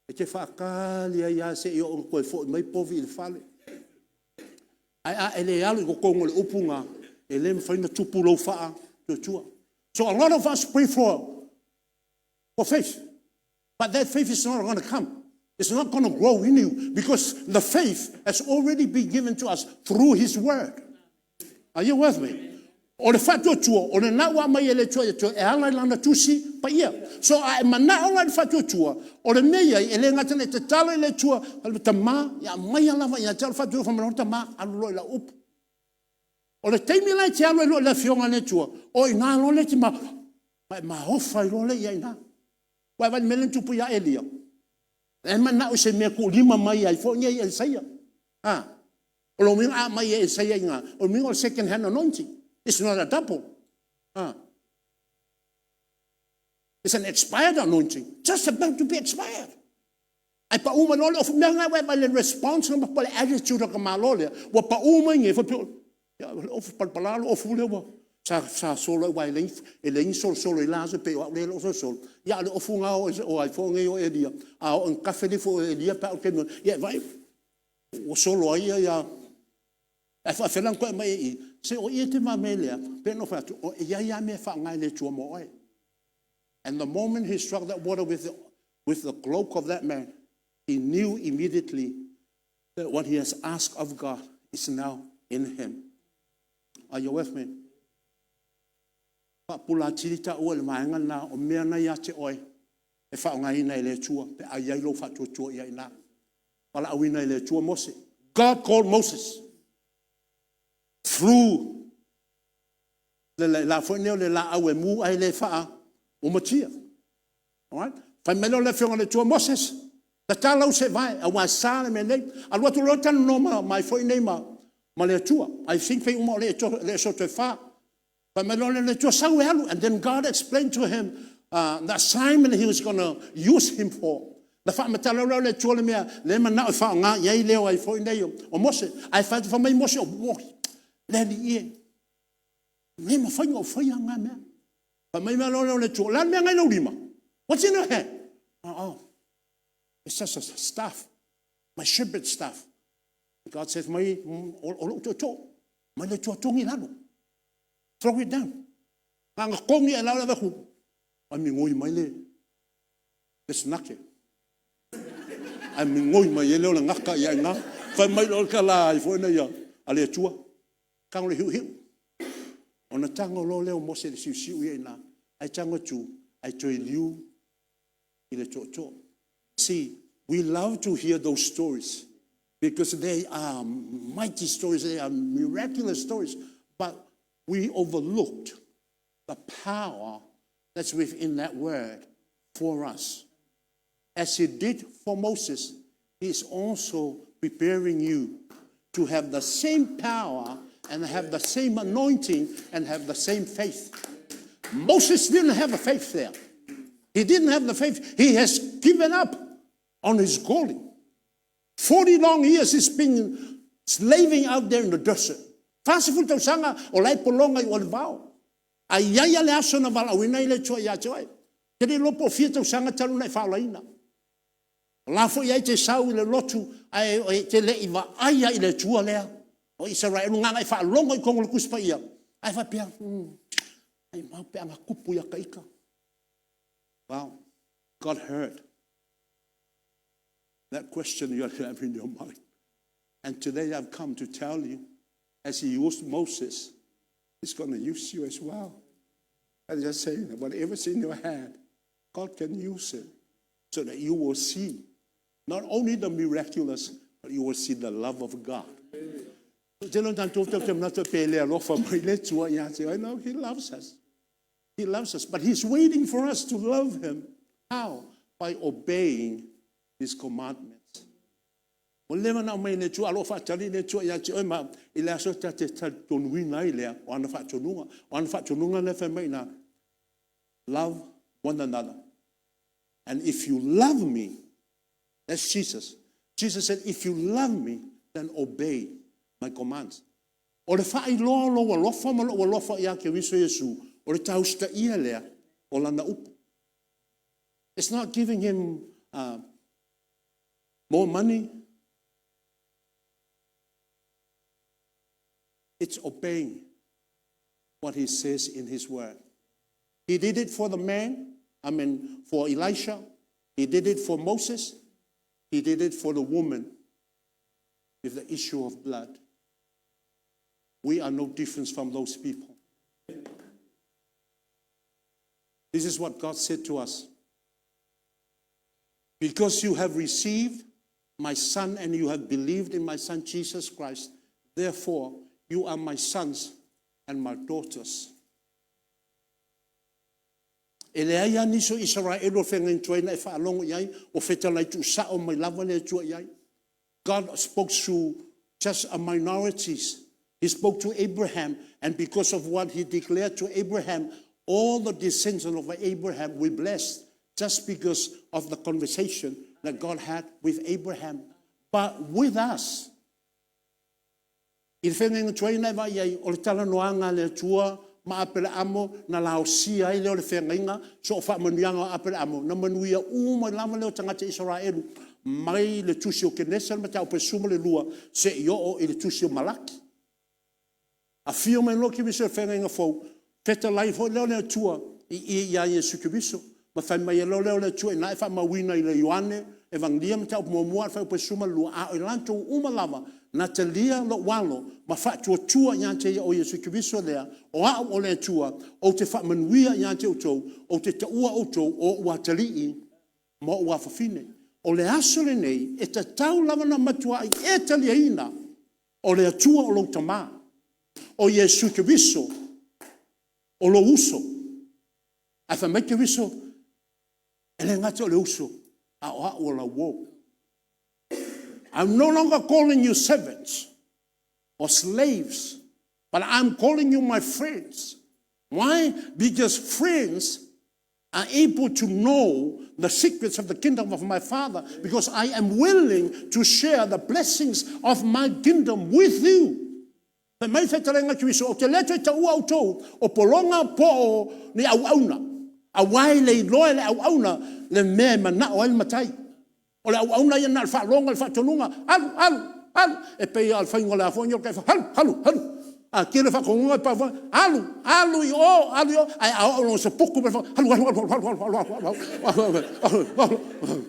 e te faatali ai lava seia oo ina toe foi mai povi i le fale. Ae a e le alu i totonu o le upu lena, e le mafai ona tupu lou faatuatua. So a lot of us pray for faith, but that faith is not going to come. It's not going to grow in you because the faith has already been given to us through His Word. Are you with me? O le faatuatua, o lena ua aumai e le Atua e ala i lana tusi paia. So a e manao la i le faatuatua, o le mea ia, e le gata ina e tatalo i le Atua, le tama, ia aumaia lava ia te au le faatuatua, fai mai, tama, alu loa i lau upu. O le taimi la e te alu ai loa i le Afioga a le Atua, o i ina loa lea e te maofa ai loa lea i ina. Ua e vaai i le mea lea na tupu ia Elia? Na e manao i se mea e tuulima mai ai foi nei Elisaia. A, o lona uiga a aumai e Elisaia i ina, o lona uiga o le second hand anointing. It's not a double. It's an expired anointing, just about to be expired. Ae pau mai loa le ofu mea na ua e vaai i le response po o le attitude a le tamaloa lea, ua pau mai nei, faapea, ia o le ofu palapala le ofu lea ua sa solo ai, aua e leai ni solosolo i la aso, pei o au lea e le o solosolo, ia a o le ofu lena o ai foi nei o Elia, a oo ina tafe le ifo o Elia pe a oo i le taimi ia e vaai ua solo ai ia… Ae faapefea la ona toe aumai i i? Se o i e te vaai i ai, pei ona ou fai atu, e i ai lava mea e faaaoga e le Atua mo oe. And the moment he struck that water with the cloak of that man, he knew immediately that what he has asked of God is now in him. Are you with me? Faapula atili taua i le vaega lena, o mea na ia te oe e faaaogaina e le Atua pe a i ai lou faatuatua i ai i ina. Valaauina e le Atua Mose. God called Moses through Le la foi lenei o le laau e mu ae le faaumatia. Alright? Fai mai lea o le Afioga a le Atua, Moses, tatala lou seevae, aua e sa le mea nei. Alu atu loa talanoa mai foi nei ma le Atua. I think pei uma o le Esoto e 4. Fai mai loa lea o le Atua, sau e alu. And then God explained to him the assignment he was going to use him for. Na faamatala loa e le Atua le mea lea e manao e faaaoga i ai le o ai foi nei o Mose. Ae fai mai Mose, oi le Alii e, e le mafai ona ou faia lena mea. Fai mai loa lea o le Atua, o le a le mea lena e i lou lima? What's in your hand? Oh, it's just a staff, my shepherd staff. God says, mai, o lou tootoo. Mai le Atua, togi i lalo. Throw it down. Na ona togi lava i lalo, vaai atu, ua migoi mai le sinate. Ae migoi mai ai lea o le gata i ina. Fai mai loa le tala ai foi lea a le Atua, tago i le hiuhiu. Ona tago loa lea o Mose i le siusiu ia i ina, ae tago atu ae toe liu i le tootoo. See, we love to hear those stories because they are mighty stories, they are miraculous stories. But we overlooked the power that's within that word for us. As he did for Moses, he is also preparing you to have the same power and have the same anointing and have the same faith. Moses didn't have a faith there. He didn't have the faith. He has given up on his calling. 40 long years he's been slaving out there in the desert. 40 tausaga o la e pologa i o i le vao. Ae i ai lava le aso na valaauina ai le Atua ia te oe. E te le iloa po o fia tausaga talu ona e faaolaina. O la foi e te sau i le lotu ae e te le i vaai lava i le Atua lea o Isaraelu, na ona e faalogo lava i totonu o le Tusi Paia, ae faapea, maumau pe ana tupu ia te ita. Well, God heard that question you have in your mind. And today I've come to tell you, as he used Moses, he's going to use you as well. I just say, whatever's in your hand, God can use it so that you will see not only the miraculous, but you will see the love of God. Tele o tatou tatou te manatu pe le alofa mai le Atua ia te oe. No, He loves us. He loves us, but He's waiting for us to love Him. How? By obeying His commandments. Ua leva ona aumai e le Atua, a o lo o faatali le Atua ia te oe ma au i le aso ta te talitonuina ai lea o ana faatonuga. O ana faatonuga lea e fai mai i ina, love one another. And if you love me, that's Jesus. Jesus said, if you love me, then obey my commands. O le faailoa o lou alofa ma lou alofa ia Keriso Iesu, o le tausitaia lea o lana upu. It's not giving him more money. It's obeying what he says in his word. He did it for the man, I mean, for Elisha. He did it for Moses. He did it for the woman with the issue of blood. We are no different from those people. This is what God said to us. Because you have received my son and you have believed in my son Jesus Christ, therefore you are my sons and my daughters. E leai lava nisi o Isaraelu o feagai tuai na e faalogo i ai o fetalai tuusao mai lava le Atua i ai. God spoke to just a minorities. He spoke to Abraham, and because of what he declared to Abraham, all the descendants of Abraham were blessed just because of the conversation that God had with Abraham. But with us, i le feagaiga tuai na e vaai ai, o le talanoaga a le Atua ma Aperaamo na laosia ai lea o le feagaiga, so o faamanuiaga o Aperaamo, na manuia uma lava lea o tagata Isaraelu mai le tusi o Kenesa le mataupu e 12 seia oo i le tusi o Malaki. Afio mai loa Keriso i le feagaiga fou, fetalai foi lea o le Atua i i ia Iesu Keriso. Ma fai mai ai loa lea o le Atua i ina e faamauina i le Ioane Evagelia mataupu muamua fuaiupu e 12, a o i latou uma lava na talia lou alo ma faatuatua ia te ia o Iesu Keriso lea, o au o le Atua, ou te faamanuia ia te outou, ou te taua outou o ou atalii ma ou afafine. O le aso lenei, e tatau lava ona matuai e taliaina, o le Atua o lou Tama, o Iesu Keriso O lou uso. Ae fai mai Keriso, e le gata o le uso, a o au o lau uo. I'm no longer calling you servants or slaves, but I'm calling you my friends. Why? Because friends are able to know the secrets of the kingdom of my Father, because I am willing to share the blessings of my kingdom with you. Fai mai le fetalaiga a Keriso, ou te le toe taua outou o pologa po o ni auauna, aua e le iloa e le auauna le mea e manao ai le matai. O le auauna ia na o le faalogo i le faatonuga, alu, alu, alu. E pei lava o le faiga o le a foi nei o le alu, alu, alu. A tele le faatonuga e pau lava, alu, alu i o, alu i o. Ae a oo loa ina saputu mai le alu, alu, alu, alu, alu, alu.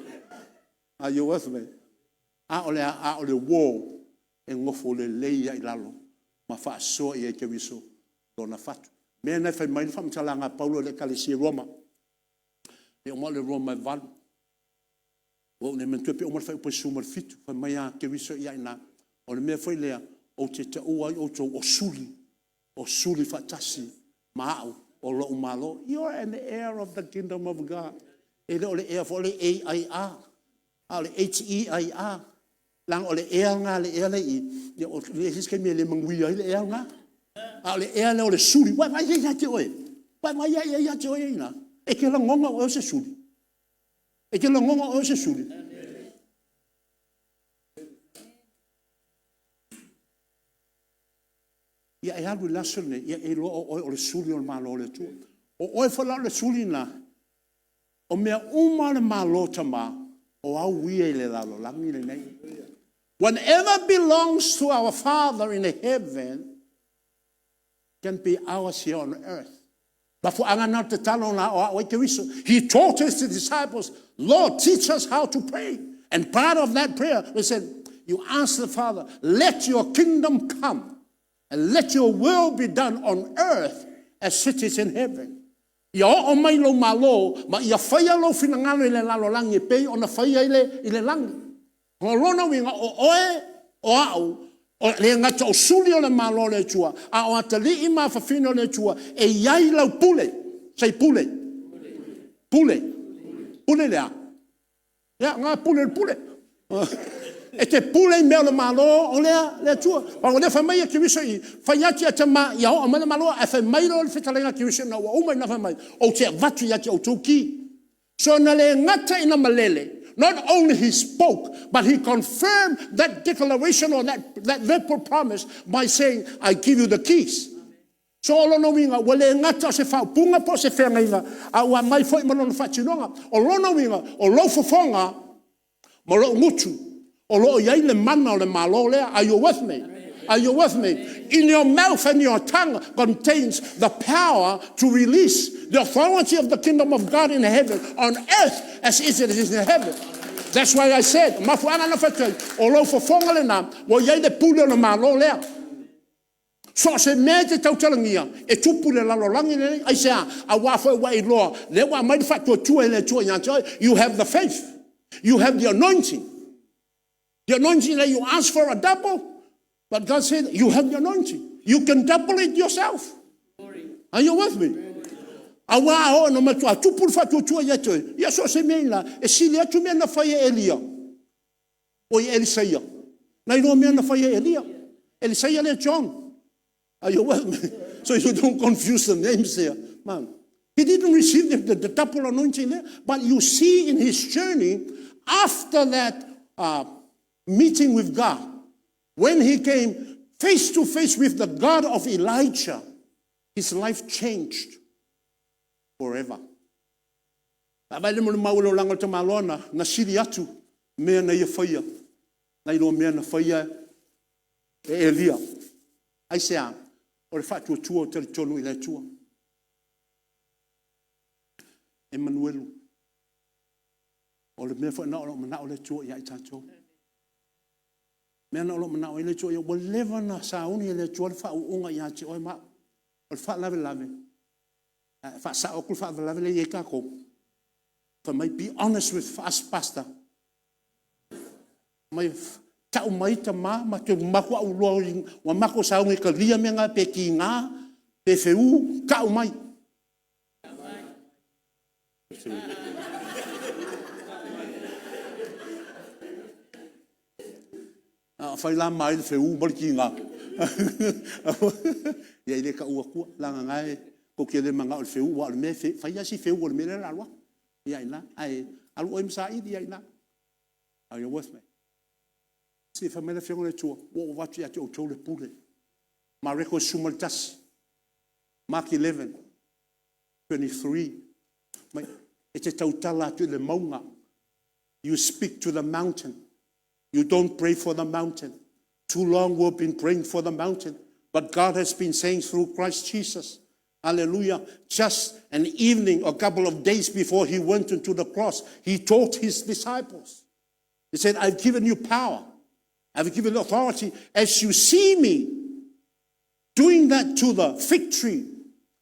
Are you with me? A o le a? A o le uo e nofo lelei lava i lalo ma faasoa i ai e Keriso lona fatu. O le mea lena e fai mai ai le faamatalaga a Paulo i le ekalesia i Roma, pe uma o le Roma e 8. Ua ou le manatua pe uma le fuaiupu 17, fai mai a Keriso ia i ina, o le mea foi lea ou te taua ai outou o suli, o suli faatasi ma au o lou Malo. You are an heir of the kingdom of God. E le o le ea foi lea a i r, a o le h e i r. Leaga o le ea lena a le ea lea e i i, e i ai se taimi e le manuia ai le ea lena. A o le ea lea o le suli. Ua e vaai i ai ia te oe? Ua e vaai i ai ia te oe ia i ina? E te lagona o oe o se suli? E te lagona o oe o se suli? Ia e alu i le aso lenei, ia e iloa o oe o le suli o le Malo o le Atua. O oe foi la o le suli lena, o mea uma lava o le Malo o Tama, o au ia i le lalolagi lenei. Whatever belongs to our Father in heaven can be ours here on earth. Mafuaaga na o le tatalo na aoao ai Keriso. He taught his disciples, Lord, teach us how to pray. And part of that prayer, they said, you ask the Father, let your kingdom come and let your will be done on earth as it is in heaven. Ia oo mai lou malo ma ia faia lou finagalo i le lalolagi e pei ona faia i le lagi. O lona uiga, o oe, o au, e le gata o suli o le Malo o le Atua, a o atalii ma afafine o le Atua, e i ai lau pule. Say pule. Pule. Pule le a? Ia, na pule i le pule. E te pule i mea o le Malo o le Atua. Aua o lea e fai mai Keriso i i, fai atu ia Tama ia oo mai le Malo, ae fai mai loa le fetalaiga a Keriso ina ua uma ona fai mai, ou te avatu ia te outou ki. So na le gata ina malele, not only he spoke, but he confirmed that declaration or that verbal promise by saying, I give you the keys. So o lona uiga, ua le gata o se faaupuga po o se feagaiga, a ua aumai foi ma lona faatinoga. O lona uiga, o lou fofoga ma lou gutu, o lo o i ai le mana o le Malo lea. Are you with me? Are you with me? In your mouth and your tongue contains the power to release the authority of the kingdom of God in heaven, on earth as it is in heaven. That's why I said, mafuaaga na fai atu ai, o lou fofoga lena, ua i ai le pule o le Malo lea. So o se mea e te tautalagia, e tupu i le lalolagi lenei. Aisea? Aua foi ua e iloa, lea ua aumai le faatuatua e le Atua ia te oe. You have the faith. You have the anointing. The anointing that you ask for a double, but God said you have the anointing. You can double it yourself. Are you with me? Aua a oo ina matua tupu le faatuatua ia te oe, ia so o se mea i ina, e sili atu mea na fai e Elia, oi Elisaia, nai lo mea na fai e Elia. Elisaia lea John. Are you with me? So you don't confuse the names here. Man. He didn't receive the double anointing there. But you see in his journey, after that meeting with God, when he came face to face with the God of Elijah, his life changed forever. A vai le molimau o le olaga o le tamaloa na, na sili atu mea na ia faia, nai lo mea na faia e Elia. Aisea? O le faatuatua e talitonu i le Atua. Emanuelu, o le mea foi lena o lo o manao le Atua ia i tatou. O le mea lena o lo o manao ai le Atua, ua leva ona sauni e le Atua le faauuga ia te oe ma au. O le faalavelave, e faasao atu le faalavelave lea e i ai tatou, fai mai, be honest with us pastor. Mai, tau mai tama, matou, ua matou sauni e talia mea na pe tiga. Pe feū, tau mai. Afai la ma ai le feū ma le tiga, ia e le tau atua, leaga o lena tou te le manao i le feū, aua o le mea e fai lava si feū o le mea lea o le a alu atu i ai i ina. Ae alu oe ma saili ai i ina. Are you with me? Se fai mai le Afioga a le Atua, ua ou avatu ia te outou le pule. Mareko 11, Mark 11, 23. Fai mai, e te tautala atu i le mauga. You speak to the mountain. You don't pray for the mountain. Too long we've been praying for the mountain. But God has been saying through Christ Jesus, hallelujah, just an evening, a couple of days before he went into the cross, he taught his disciples. He said, I've given you power. I've given you authority. As you see me doing that to the fig tree,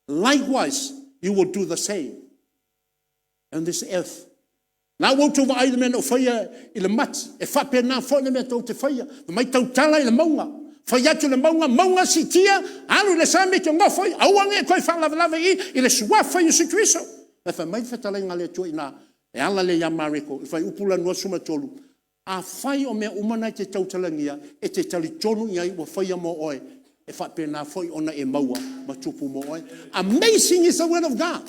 likewise, you will do the same on this earth. Na ua outou vaai i le mea na ou faia i le mati, e faapena foi le mea tou te faia. Fai mai tautala i le mauga, fai atu i le mauga, mauga siitia, alu i le sami e te nofo ai, aua ne i e toe faalavelave i i, i le Suafa o Iesu Keriso. Ae fai mai le fetalaiga a le Atua i ina e ala lea ia Mareko i le fuaiupu lea 23, afai o mea uma na e te tautalagia, e te talitonu i ai ua faia mo oe, e faapena foi ona e maua ma tupu mo oe. Amazing is the word of God.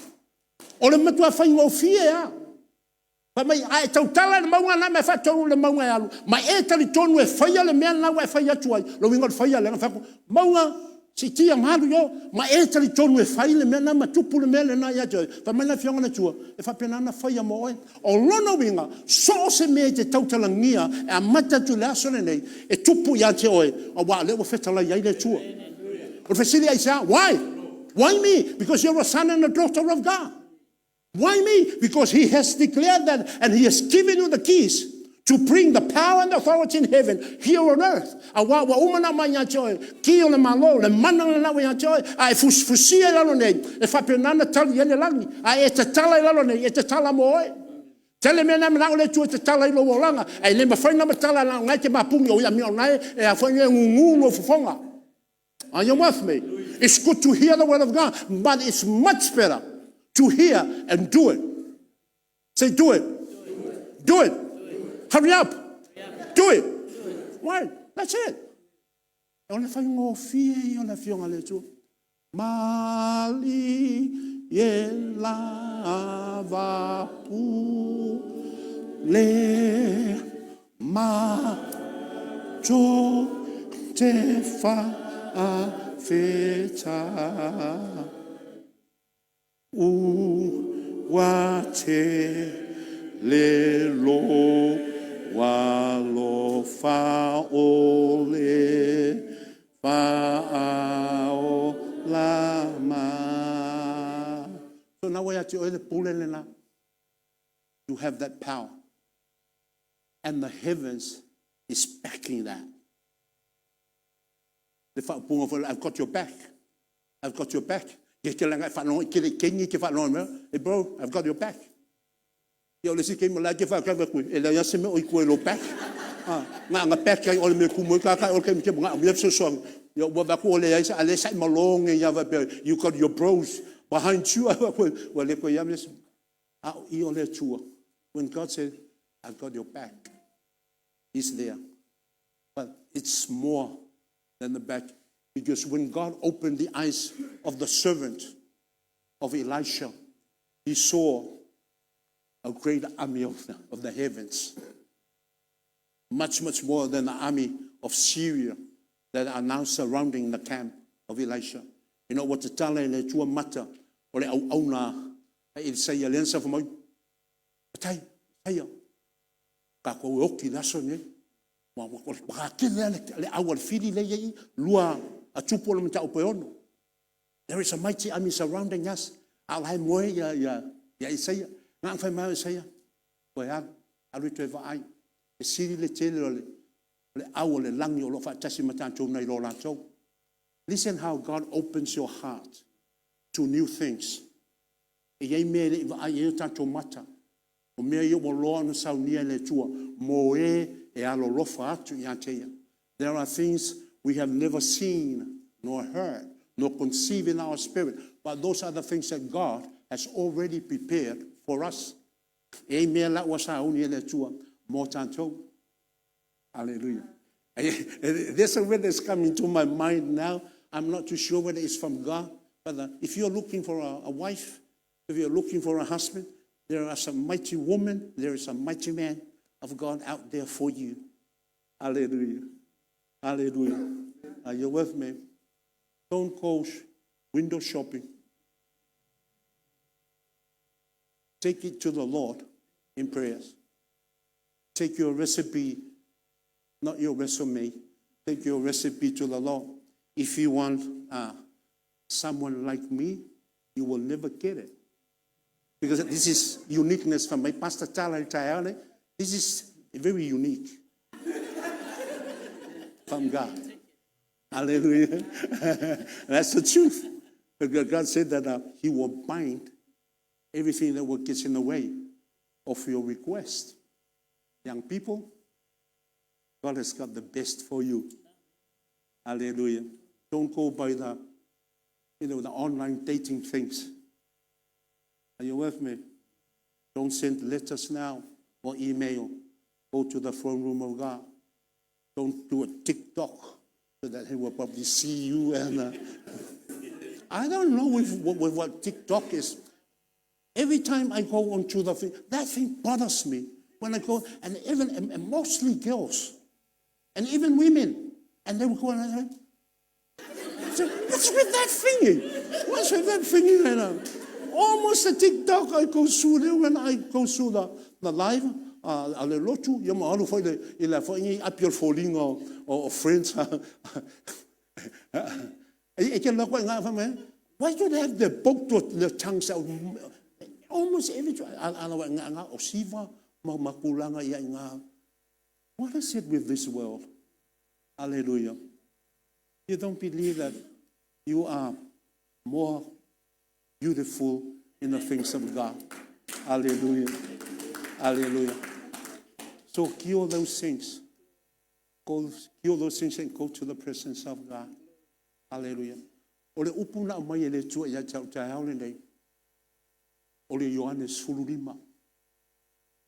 O le matua faigofie lava. Fai mai, a e tautala i le mauga lena ma e faatonu i le mauga e alu, ma e talitonu e faia le mea lena ua e fai atu ai, o le uiga o le faia lea na fai atu, mauga, siitia ma alu i o, ma e talitonu e fai le mea lena ma tupu le mea lena ia te oe, fai mai le Afioga a le Atua, e faapena ona faia mo oe. O lona uiga, so o se mea e te tautalagia e amata atu i le aso lenei, e tupu ia te oe, aua o lea ua fetalai i ai le Atua. O le fesili aisea? Why? Why me? Because you are a son and a daughter of God. Why me? Because he has declared that and he has given you the keys to bring the power and authority in heaven here on earth. Aua ua uma ona aumai ia te oe, ki o le Malo, le mana lena ua ia te oe. A e fusifusia i lalo nei, e faapena ona tali i ai le lagi. A e tatala i lalo nei, e tatala mo oe. Tele mea na e manao le Atua e tatala i lou olaga, ae le mafai ona matala leaga o lena e te mapuni, o lena e gugu lou fofoga. Are you with me? It's good to hear the word of God, but it's much better to hear and do it. Say, do it. Do it. Hurry up. Do it. Why? That's it. O le faigofie ia o le Afioga a le Atua. Malie lava pule ma to te faafetai ua tele lou alofa o le faaola mai. So na ua ia te oe le pule lena. You have that power. And the heavens is backing that. Le faaupuga foi, I've got your back. I've got your back. Ke te langa e whaalogo i kele kengi te whaalogo mai. Hey bro, I've got your back. Ia o le isi taimi o la e te faatau atu e leai lava se mea o i tua i lou back. Na ona back ai o le mea e tumu ai tata o le taimi manaomia le fesoasoani, ia ua vaai atu ua leai se, a o lea sa e malo nei lava faapea you got your bros behind you. Ua le toe i ai lava se mea. A o i o le Atua, when God said, I've got your back, He's there. But it's more than the back. Because when God opened the eyes of the servant of Elisha, he saw a great army of the heavens. Much, much more than the army of Syria that are now surrounding the camp of Elisha. Ina ua tatala e le Atua mata o le auauna a Elisaia lea na sau mai, matai, Isaia, tatou e oti i le aso lenei. Ua tele lava le au a le fili lea e i ai i, 2 a Tupu mataupu e 6. There is a mighty army surrounding us. A o la e moe ia Isaia. Na ona fai mai lava o Isaia, toe alu, alu e toe vaai. E sili le tele o le au o le lagi o lo o faatasi ma tatou nai lo latou. Listen how God opens your heart to new things. E i ai mea e le i vaai i ai o tatou mata. O mea ia ua loa ona saunia e le Atua mo e e alolofa atu ia te Ia. There are things we have never seen nor heard. nor conceive in our spirit. But those are the things that God has already prepared for us. E i mea la ua sauni e le Atua mo tātou. Hallelujah. There's a word that's coming to my mind now. I'm not too sure whether it's from God. But if you're looking for a wife, if you're looking for a husband, there are some mighty women, there is a mighty man of God out there for you. Hallelujah. Hallelujah. Are you with me? Don't go window shopping. Take it to the Lord in prayers. Take your recipe, not your resume. Take your recipe to the Lord. If you want someone like me, you will never get it. Because this is uniqueness from my pastor Tala. This is very unique from God. Hallelujah. That's the truth. Because God said that He will bind everything that will get in the way of your request. Young people, God has got the best for you. Hallelujah. Don't go by the online dating things. Are you with me? Don't send letters now or email. Go to the throne room of God. Don't do a TikTok so that He will probably see you. And I don't know what TikTok is. Every time I go onto the thing, that thing bothers me. When I go, and even and mostly girls, and even women, and they will go and say, what's with that thingy? What's with that thingy right now? Almost a TikTok I go through there when I go through the live, a le lotu, ia ma alu foi le, i le foi ngi api o le foliga o friends. E ke loko ngā wha mai, why do they have the book to the tongues out? Almost every time, ala wa ngā ngā o siva, ma makulanga ia ngā. What is it with this world? Hallelujah. You don't believe that you are more beautiful in the things of God. Hallelujah. Hallelujah. So kill those things. Go kill those things and go to the presence of God. Hallelujah. O le upu na mai e le Atua ia te au taeao lenei. O le Ioane 15. O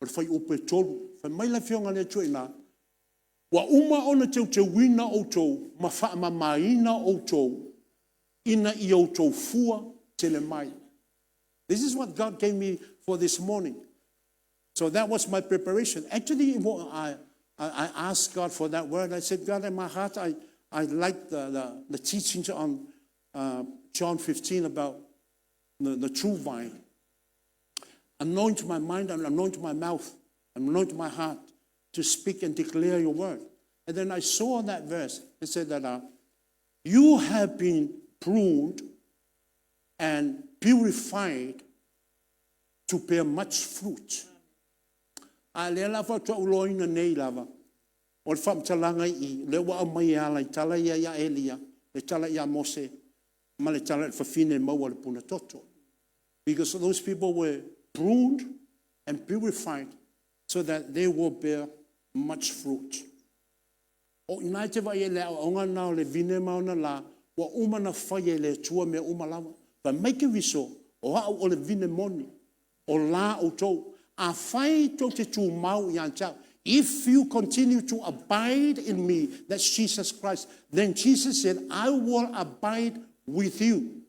le fuaiupu e 3. Fai mai le afioga a le Atua i ina, ua uma ona teuteuina outou ma faamamaina outou ina ia outou fua tele mai. This is what God gave me for this morning. So that was my preparation. Actually, I asked God for that word. I said, God, in my heart, I like the teachings on John 15 about the true vine. Anoint my mind and anoint my mouth, anoint my heart to speak and declare your word. And then I saw that verse. It said that you have been pruned and purified to bear much fruit. A lea la faatoa uloina nei lava. O le faamatalaga i le ua aumai e ala i tala ia ia Elia, le tala ia Mose, ma le tala i le fafine maua le puna toto. Because those people were pruned and purified so that they will bear much fruit. O ina e te vai e le aoaoga na o le vine ma ona la, ua uma na fai e le Atua mea uma lava. Fai mai Keriso, o au o le vine moni, o la outou. Afai tou te tumau ia te au. If you continue to abide in me, that's Jesus Christ, then Jesus said, I will abide with you.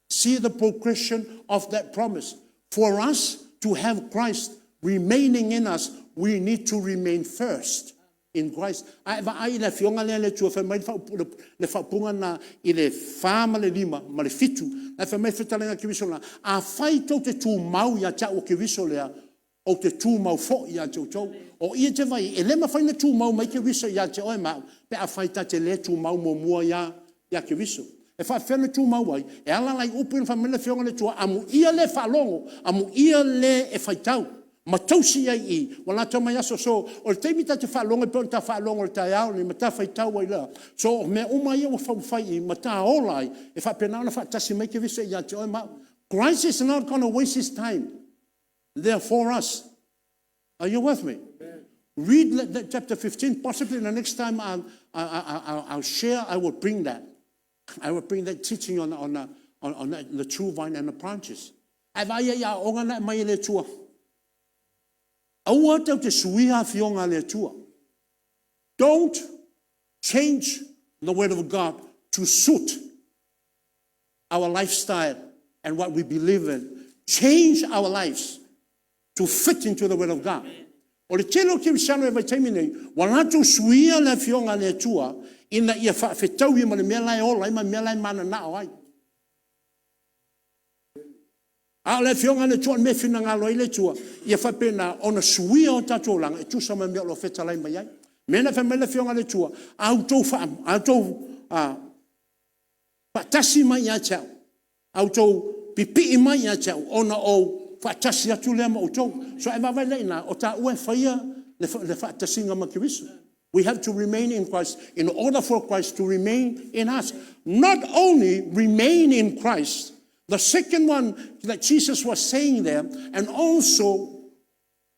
See the progression of that promise. For us to have Christ remaining in us, we need to remain first in Christ. Ae vaai i le afioga lea le Atua fai mai le faaupuga na i le 4 ma le 5 ma le 7. Na fai mai fetalenga Keriso la, afai tou te tumau ia te au o Keriso lea, ou te tumau foi ia te outou. O ia te vai, e le mafai na tumau mai Keriso ia te oe ma au, pe afai ta te le tumau muamua ia Keriso. E faafefea na tumau ai, e ala la i upu ina fai mai le afioga le Atua, amuia le faalogo, amuia le e faitau, ma tausi ai i, ua latou mai aso. So, o le taimi ta te faalogo ai pe ona ta faalogo i le taeao nei ma ta faitau ai la. So, o mea uma ia ua taumafai i ma ta ola ai, e faapena ona faatasi mai Keriso ia te oe ma au. Christ is not going to waste his time there for us. Are you with me? Amen. Read that chapter 15. Possibly the next time I'll share, I will bring that. I will bring that teaching on the true vine and the branches. Ae vaai i aoaoga na e aumai e le Atua. Aua tatou te suia afioga a le Atua. Don't change the word of God to suit our lifestyle and what we believe in. Change our lives to fit into the word of God. O le tele o kerisiano i le vaitaimi nei, ua latou suia le afioga a le Atua ina ia faafetaui ma le mea la e ola ai ma le mea la e mananao ai. A o le afioga a le Atua, o le mea e finagalo ai le Atua, ia faapena ona suia o tatou olaga e tusa ma mea o lo o fetalai mai ai. O le mea lena e fai mai ai le Afioga a le Atua, a outou faatasi mai ia te au, a outou pipii mai ia te au, ona ou faatasi atu lea ma outou. So a e vaavaai la i ina, o taua e faia le faatasiga ma Keriso. We have to remain in Christ in order for Christ to remain in us. Not only remain in Christ, the second one that Jesus was saying there, and also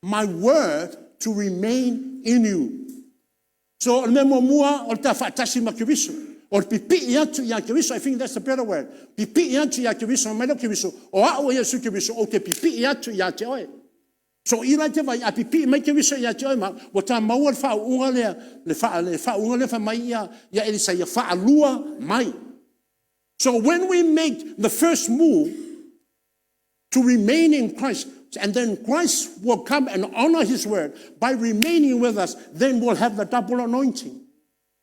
my word to remain in you. So, o le mea muamua, o le ta faatasi ma Keriso. O le pipii atu ia Keriso. I think that's the better word. Pipii atu ia Keriso, mai leo Keriso, o au Iesu Keriso, ou te pipii atu ia te oe. So i la te vai, a pipii mai Keriso ia te oe ma, ua ta maua le faauuga lea, le faauuga lea fai mai ia Elisaia, faalua mai. So when we make the first move to remain in Christ, and then Christ will come and honor his word by remaining with us, then we'll have the double anointing.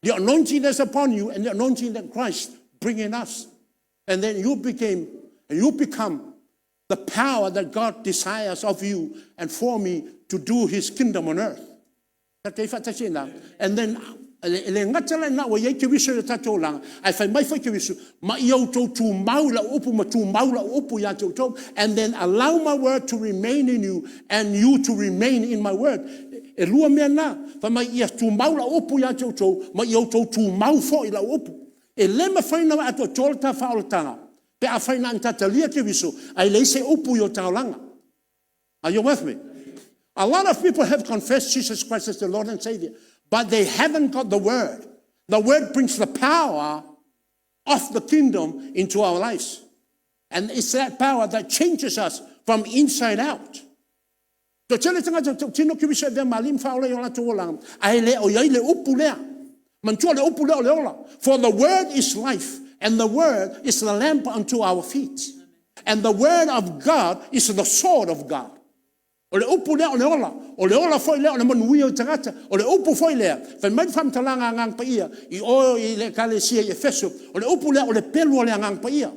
The anointing that's upon you and the anointing that Christ bring in us. And then you become the power that God desires of you and for me to do his kingdom on earth. And then e le gata la ina ua i ai Keriso i le tatou olaga, ae fai mai foi Keriso, ma ia outou tumau i lau upu ma tumau lau upu ia te outou. And then allow my word to remain in you and you to remain in my word. E lua mea na. Fai mai ia tumau lau upu ia te outou, ma ia outou tumau foi i lau upu. E le mafai ona atoatoa le ta faaolataga, pe afai na ona ta talia Keriso, ae leai se upu i o ta olaga. Are you with me? A lot of people have confessed Jesus Christ as the Lord and Savior, but they haven't got the word. The word brings the power of the kingdom into our lives. And it's that power that changes us from inside out. So tele tagata tautino Keriso e avea ma Alii ma Faaola i o latou olaga, ae le o i ai le upu lea. Manatua le upu lea o le ola. For the word is life, and the word is the lamp unto our feet. And the word of God is the sword of God. O le upu lea o le ola, o le ola foi lea o le manuia o tagata, o le upu foi lea, fai mai le faamatalaga a Agaga Paia, i o i le ekalesia i Efeso, o le upu lea o le pelu o le Agaga Paia.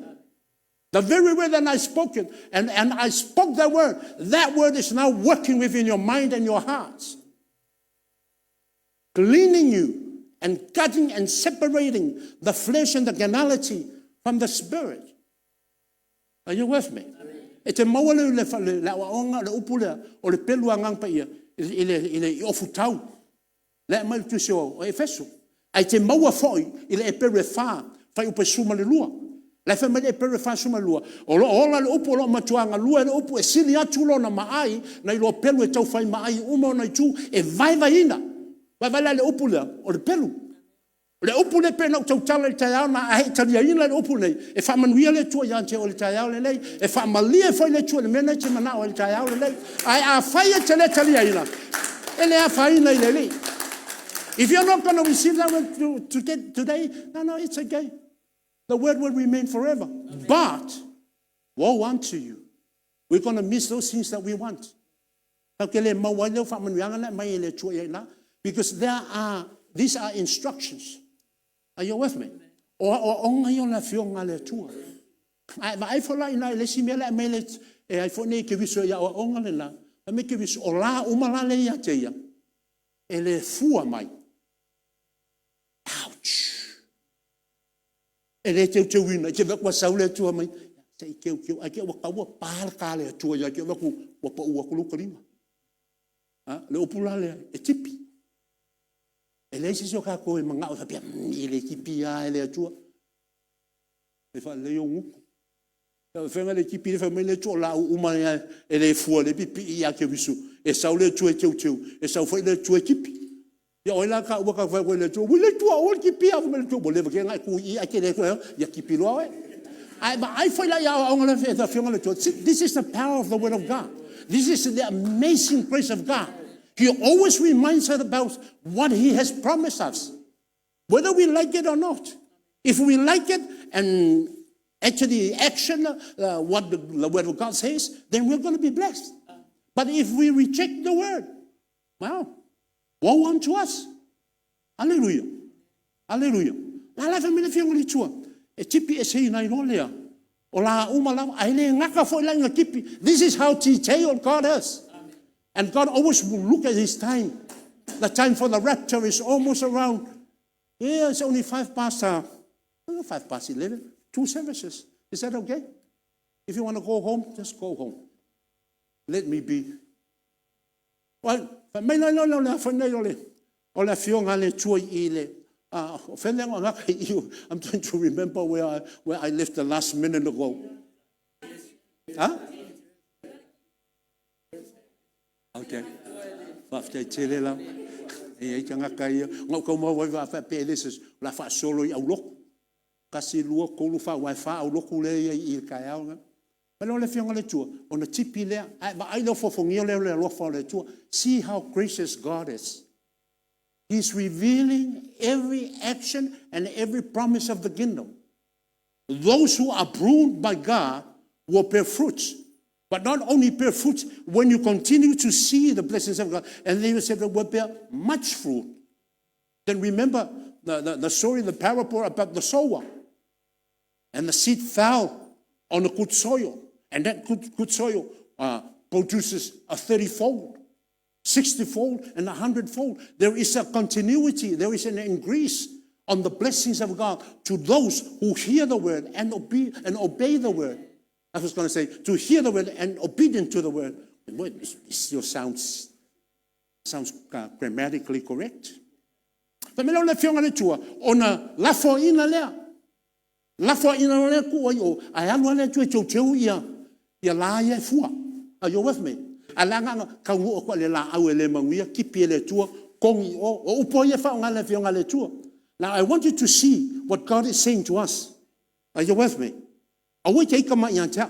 The very word that I spoken, and I spoke that word is now working within your mind and your hearts, cleaning you and cutting and separating the flesh and the carnality from the spirit. Are you with me? E te maua le aoaoga o le upu lea, o le pelu a Agaga Paia i le ofutau. Lea e aumai le tusi o Efeso. Ae te maua foi i le Eperu e 4, fuaiupu e 12. La e fai mai le Eperu e 42, o lo o ola le upu o lo o matua galue le upu e sili atu lona maai nai lo pelu e tau fai maai uma ona itu e vaevaeina. Vaevae la le upu lea, o le pelu. O le upu lea pei ona ou tautala i le taeao na a e taliaina le upu lenei, e faamanuia le Atua ia te oe i le taeao lenei. E faamalie foi le Atua i le mea lena e te manao ai i le taeao lenei. Ae afai e te le taliaina, e le afaina i le Alii. If you're not going to receive that word to get today, no, it's okay. The word will remain forever. Amen. But woe unto you. We're going to miss those things that we want. Tatou te le maua ai leo faamanuiaga na mai e le Atua i ai. Because these are instructions. Are you with me? O aoaoga ia o le afioga a le Atua. Ae vaai foi la i le isi mea le aumai e ai foi nei Keriso i aoaoga le la, fai mai Keriso, o la uma la le ia te ia, e le fua mai. Ouch! E le teuteuina, i te vaai atu sau le Atua mai, se i teuteu, ai te ua tau ua pa le ta le Atua ia te atu ua pau atu lou talima. Le upu la lea, e tipi. E leai se isi o tatou e manao e faapea, e le tipi lava e le Atua. E faalelei ou gutu. Lau le tipi le fai mai le Atua o lau uma e le fua le pipii ia Keriso. E sau le Atua e teuteu, e sau foi le Atua e tipi. Ia o ai la a taua a ta fai atu ai i le Atua, ui le Atua aua le tipiina au. Fai mai le Atua, ua leva tele ona e tu i i ae e te le toe o, ia tipi loa oe. Ae vaai foi la i aoaoga a le Afioga a le Atua. This is the power of the word of God. This is the amazing grace of God. He always reminds us about what He has promised us, whether we like it or not. If we like it and actually action what the word of God says, then we're going to be blessed. But if we reject the word, well, woe unto us. Aleluia. Aleluia. La la fai mai le Afioga i le Atua, e tipi eseina ai loa lea, o laau uma lava, ae le gata foi la ina tipi. This is how detailed God is. And God always will look at His time. The time for the rapture is almost around. Yeah, it's only 11:05, two services. Is that okay? If you want to go home, just go home. Let me be. Well, fai mai la lea o le a fai nei o le Afioga a le Atua i le o fea lea na gata i i? I'm trying to remember where I left the last minute ago. Huh? Okay. Faafetai tele lava. E i ai tagata ia. Na ou tau maua ai faapea e le o se o le a faasolo i aulotu. Tasi, lua, tolu, fa, aua e fa aulotu lea e i ai i le taeao lenei. Fai mai le Afioga a le Atua, ona tipi lea, ae vaai le ofoofogia lea o le alofa o le Atua. See how gracious God is. He's revealing every action and every promise of the kingdom. Those who are pruned by God will bear fruits. But not only bear fruits, when you continue to see the blessings of God, and then you say that will bear much fruit. Then remember the story, the parable about the sower. And the seed fell on a good soil. And that good soil produces a 30-fold, 60-fold, and a 100-fold. There is a continuity, there is an increase on the blessings of God to those who hear the word and obey the word. I was going to say, to hear the word and obedient to the word. It still sounds grammatically correct. Fai mai le Afioga a le Atua, ona lafoaina lea. Lafoaina lea tuu ai o, ae alu lava le Atua e teuteu ia la ia e fua. Are you with me? Ae la na taunuu atu i le laau e le manuia, tipi e le Atua, togi i o. O upu ia e faaaoga e le Afioga a le Atua. Now I want you to see what God is saying to us. Are you with me? Aua e te ita mai ia te au.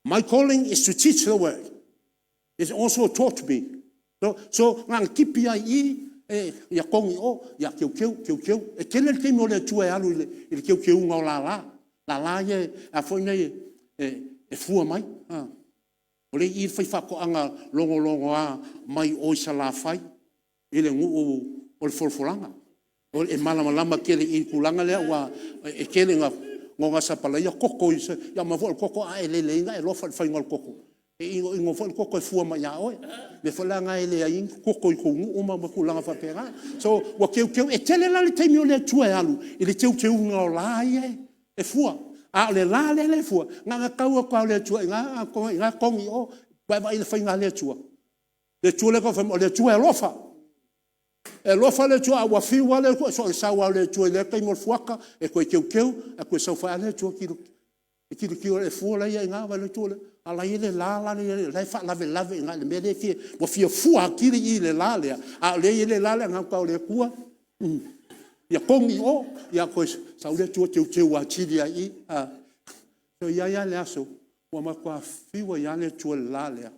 My calling is to teach the word. It's also taught me. So na tipi ai i, e, ia togi o, ia teuteu, teuteu. E tele le taimi o le Atua e alu i le teuteuga o lala. Lala ia, a foi nei e fua mai. Ah. O le i fai faatoaga logologoa mai o i Salafai i le nuu o le Folafolaga. E malamalama tele i le tulaga lea ua e tele ina sapalaia koko ia ma foi o le koko a e leleina e alofa i le faiga o le koko. E inoino foi le koko e fua mai ia oe. O le mea foi la lena e leai ai ni koko i tou nuu ma tulaga faapena. So ua teuteu, e tele la le taimi o le Atua e alu i le teuteuga o la ia e fua. A o le la lea e fua, na ona tau atu lava o le Atua i ina, togi i o. Vaai i le faiga a le Atua. Le Atua lea fai mai o le Atua e alofa. E alofa le Atua, a ua fiu lava le Atua, so o le sau lava o le Atua i lea taimi o le fuata, e toe teuteu, ae toe sau foi lava le Atua e tilotilo i le fua la e i ai i ina, vaai le atu a o la e i ai le la la e faalavelave i ina i le mea lea ua fia fua atili i le la lea, a o lea e i ai le la lea na o le Atua, ia togi i o. Ia toe sau le Atua teuteu atili ai i i. E i ai lava le aso ua matua fiu ai lava le Atua i le la lea,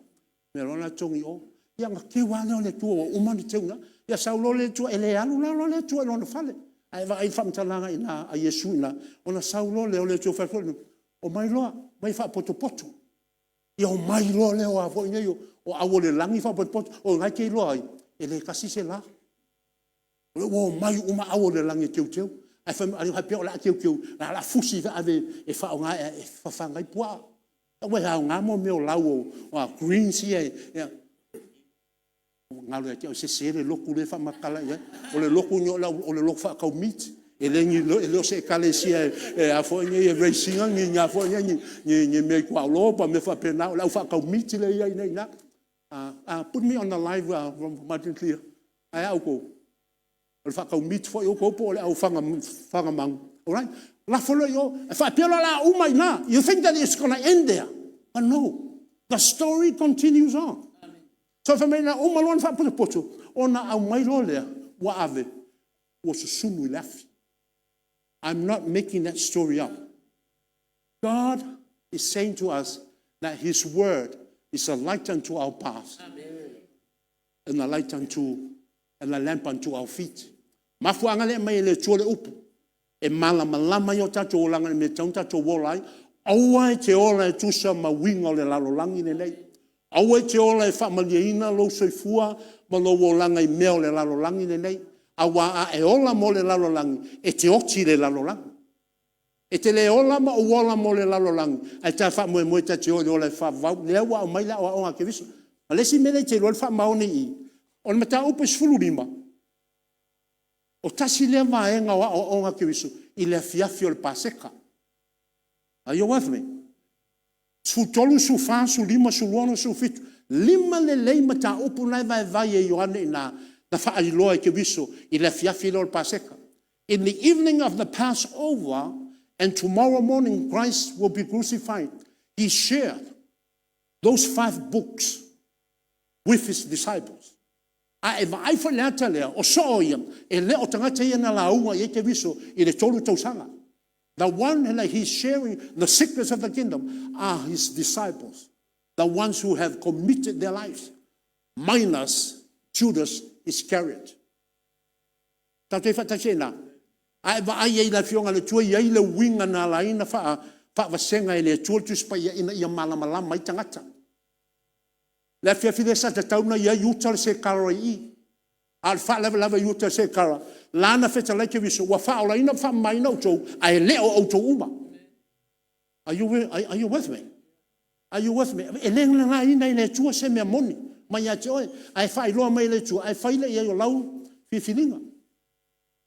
mea loa la e togi i o. Ia ona teu lava lea o le Atua ua uma ona teu i ina. Ia sau loa le Atua, e le alu la le Atua i lona fale. Ae vaai i le faamatalaga i ina a Iesu i ina, ona sau loa lea o le Atua fai atu, omai loa, omai e faapotopoto. Ia omai loa lea o a foi nei o au o le lagi faapotopoto. O lena e te iloa ai, e le tasi se la. O lea ua omai uma au o le lagi e teuteu. Ae faapea o le a teuteu, o le a fusi ave e faaaoga e fafaga ai puaa. Aua e aoga mea o lau o greens ia e... Ua galo ia te au, sese le lotu lea e faamatala i ai. O le lotu lenei o le lotu faatau meat. E le o se ekalesia e a foi nei e raise ina ni a foi nei ni mea i tuaolo ma mea faapena. O le au faatau meat lea e i ai nei i ina. Put me on the live, Martin Clear. Ae a outou? O le faatau meat foi outou po o le au faga manu? Alright? Lafo loa i o. E faapea la o le a uma i ina. You think that it's going to end there? But no. The story continues on. So fai mai na uma loa ona faapotopoto, Ona aumai loa lea, ua ave, ua susunu i le afi. I'm not making that story up. God is saying to us that His word is a light unto our path. Amen. And a light unto and a lamp unto our feet. Mafuaaga lea aumai e le Atua le upu e malamalama ai o tatou olaga i le mea e tatau ona tatou ola ai. Aua e te ola e tusa ma uiga o le lalolagi lenei. Aua e te ola e faamalieina lou soifua ma lou olaga i mea o le lalolagi lenei. Aua a e ola mo le lalolagi, e te oti i le lalolagi. E te le ola ma ou ola mo le lalolagi, ae ta faamoemoe ta te o i le ola e faavavau. Lea ua aumai le aoaoga a Keriso. O le isi mea lea e te iloa ai le faamaoni i i, o le mataupu e 15, o tasi lea vaega o aoaoga a Keriso i le afiafi o le Paseka. Are you with me? 13, 14, 15, 16, 17, 5 lelei mataupu na e vaevae e Ioane i ina na faailoa e Keriso i le afiafi lea o le Paseka. In the evening of the Passover and tomorrow morning Christ will be crucified. He shared those 5 books with his disciples. A e vaai foi i le ata lea, o soo ia, e le o tagata ia na lauga i ai Keriso i le 3 tausaga. The one that he's sharing the secrets of the kingdom are his disciples, the ones who have committed their lives, minus Judas Iscariot. Tatou te faatasi ai i ina? A e vaai i ai i le Afioga a le Atua e i ai le uiga na ala ai ona faavasega e le Atua le Tusi Paia ina ia malamalama ai tagata. O le afiafi lea sa tatau ona i ai uta le sekara i i, a o le faalavelave i uta i le sekara, la na fetalai Keriso, ua faaolaina ma faamamaina outou, ae le o outou uma. Are you with me? Are you with me? E le nanaina e le Atua se mea moni mai ia te oe, ae faailoa mai e le Atua, ae fai lea i ai o lau filifiliga.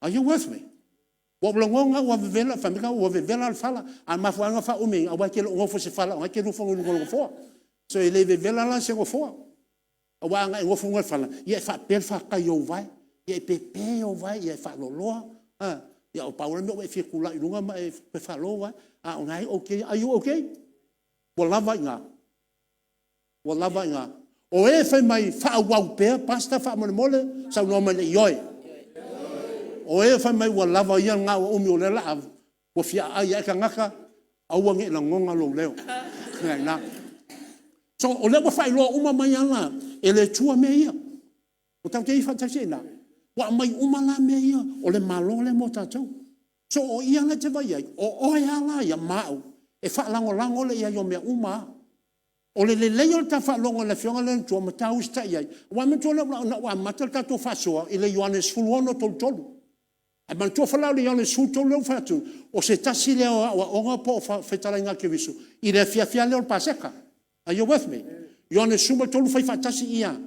Are you with me? Ua ou lagona lava ua vevela, fai mai tagata ua vevela le fala. A o le mafuaaga na faaumi ai, aua e te le o nofo i se fala o lena e te nofo i luga o le nofoa. So e le vevela la se nofoa. Aua ana e nofo i luga o le fala, ia e faapea le fatai o ou vae, ia e pepe ou vae, ia e faaloloa, a. Ia pau lava le mea ua e fia tulai i luga ma e toe faalo vae, a o lena e okay. Are you okay? Ua lava a i ina? Ua lava a i ina? O ē fai mai faaauau pea Pastor faamolemole, saunoa mai i le ioe. O ē fai mai ua lava ia lena ua umi o lea o le a… ua fia aai ae tagata, aua ne i lagona lou leo. O lena ina. So, o lea ua faailoa uma mai lava la e le Atua mea ia. Ua tatou i ai faatasi i ina? Ua aumai uma la mea ia, o le Malo lea mo tatou. So, o ia la e te vaai i ai, o oe lava la ia ma au e faalagolago lea i ai o mea uma lava. O le lelei o le ta faalogo i le Afioga lea i le Matua ma ta usitai i ai, aua manatua na ou amata le tatou faasoa i le Ioane 16:33. Ae manatua foi la o le Ioane 13 lea ou te fai atu, o se tasi lea o aoaoga po o fetalaiga a Keriso i le afiafi lava lea o le Paseka. Are you with me? Ioane 13 fai faatasi i i lava.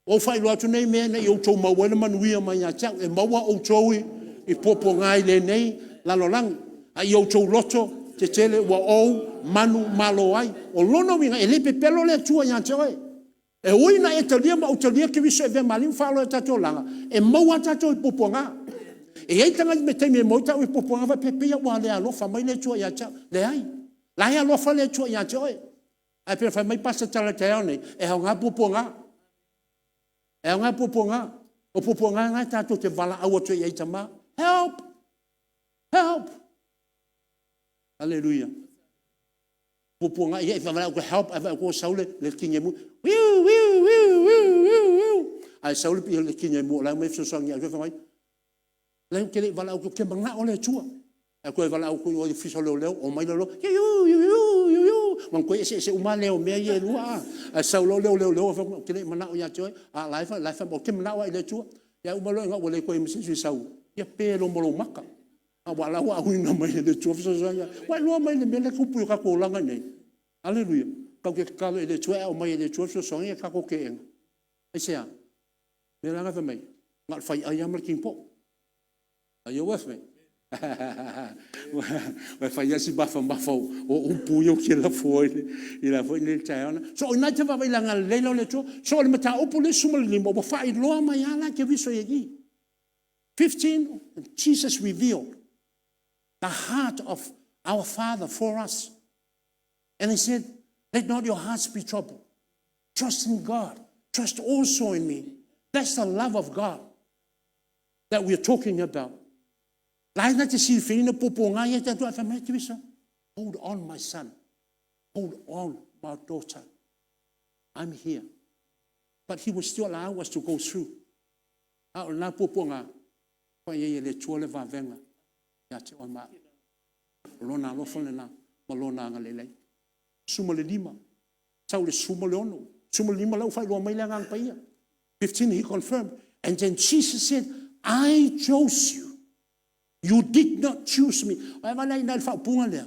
Ua ou faailoa atu nei mea ina ia outou maua ai le manuia mai ia te au. E maua outou i puapuaga i lenei lalolagi, a ia outou loto tetele ua ou manumalo ai. O lona uiga, e le pepelo le Atua ia te oe. E ui ina e talia ma ou talia Keriso e avea ma Alii ma Faaola o tatou olaga, e maua lava tatou i puapuaga. E i ai taimi e maua ai tau i puapuaga faapea, pei lava ua le alofa mai le Atua ia te au. Leai, o la e alofa le Atua ia te oe. Ae pei ona fai mai Pasi Tala i le taeao lenei, e aoga puapuaga, e aoga puapuaga. O puapuaga na tatou te valaau atu ai i ai, Tama, help, help. Aleluia. Puapuaga, ia e vaai atu e help ae vaai atu ua sau le tineimu, wiu, wiu, wiu, ae sau le tineimu o la e omai e fesoasoani ia te oe, fai mai, leai ou te le i valaau atu, ou te manao le Atua. Ae toe valaau atu i o i le Ofisa o Leoleo, omai leoleo, iu iu iu, ua matua eseese uma lava leo o mea ia e lua a. Ae sau loa le o leoleo, fai atu, ou te le i manao ia te oe, a o la e fai mai ou te manao lava i le Atua. Ia uma loa i ina ua le toe i ai ma se isi e sau, ia pe loa ma lou mata, aua o la e ua auina mai e le Atua le fesoasoani. Ua e iloa mai le mea lea e tupu i o tatou olaga i inei? Aleluia. Tatou te tatalo i le Atua e aumai e le Atua le fesoasoani ae tatou teena. Aisea? O le mea lena fai mai, na o le faiai lava ma le tinipo'o. Are you with me? Ua fai lava si mafamafa o upu ia ou te lafo ai i le taeao lenei. So o i ina e te vaavaai i le agalelei o le Atua. So o le mataupu lea e 15, ua faailoa mai lava la e Keriso i i. 15, Jesus revealed the heart of our Father for us. And he said, let not your hearts be troubled. Trust in God. Trust also in me. That's the love of God that we are talking about. La e na te silafia puapuaga ia e te Atua, ae fai mai Keriso, hold on, my son, hold on, my daughter, I'm here. But he will still allow us to go through. A o lena puapuaga, fai ai e le Atua le vavega ia te oe ma au. O lona alofa lena ma lona agalelei. 15, sau i le 16, 15 la ua faailoa mai le Agaga Paia. 15 he confirmed. And then Jesus said, I chose you. You did not choose me. Ae vaai la i ina i le faaupuga lea,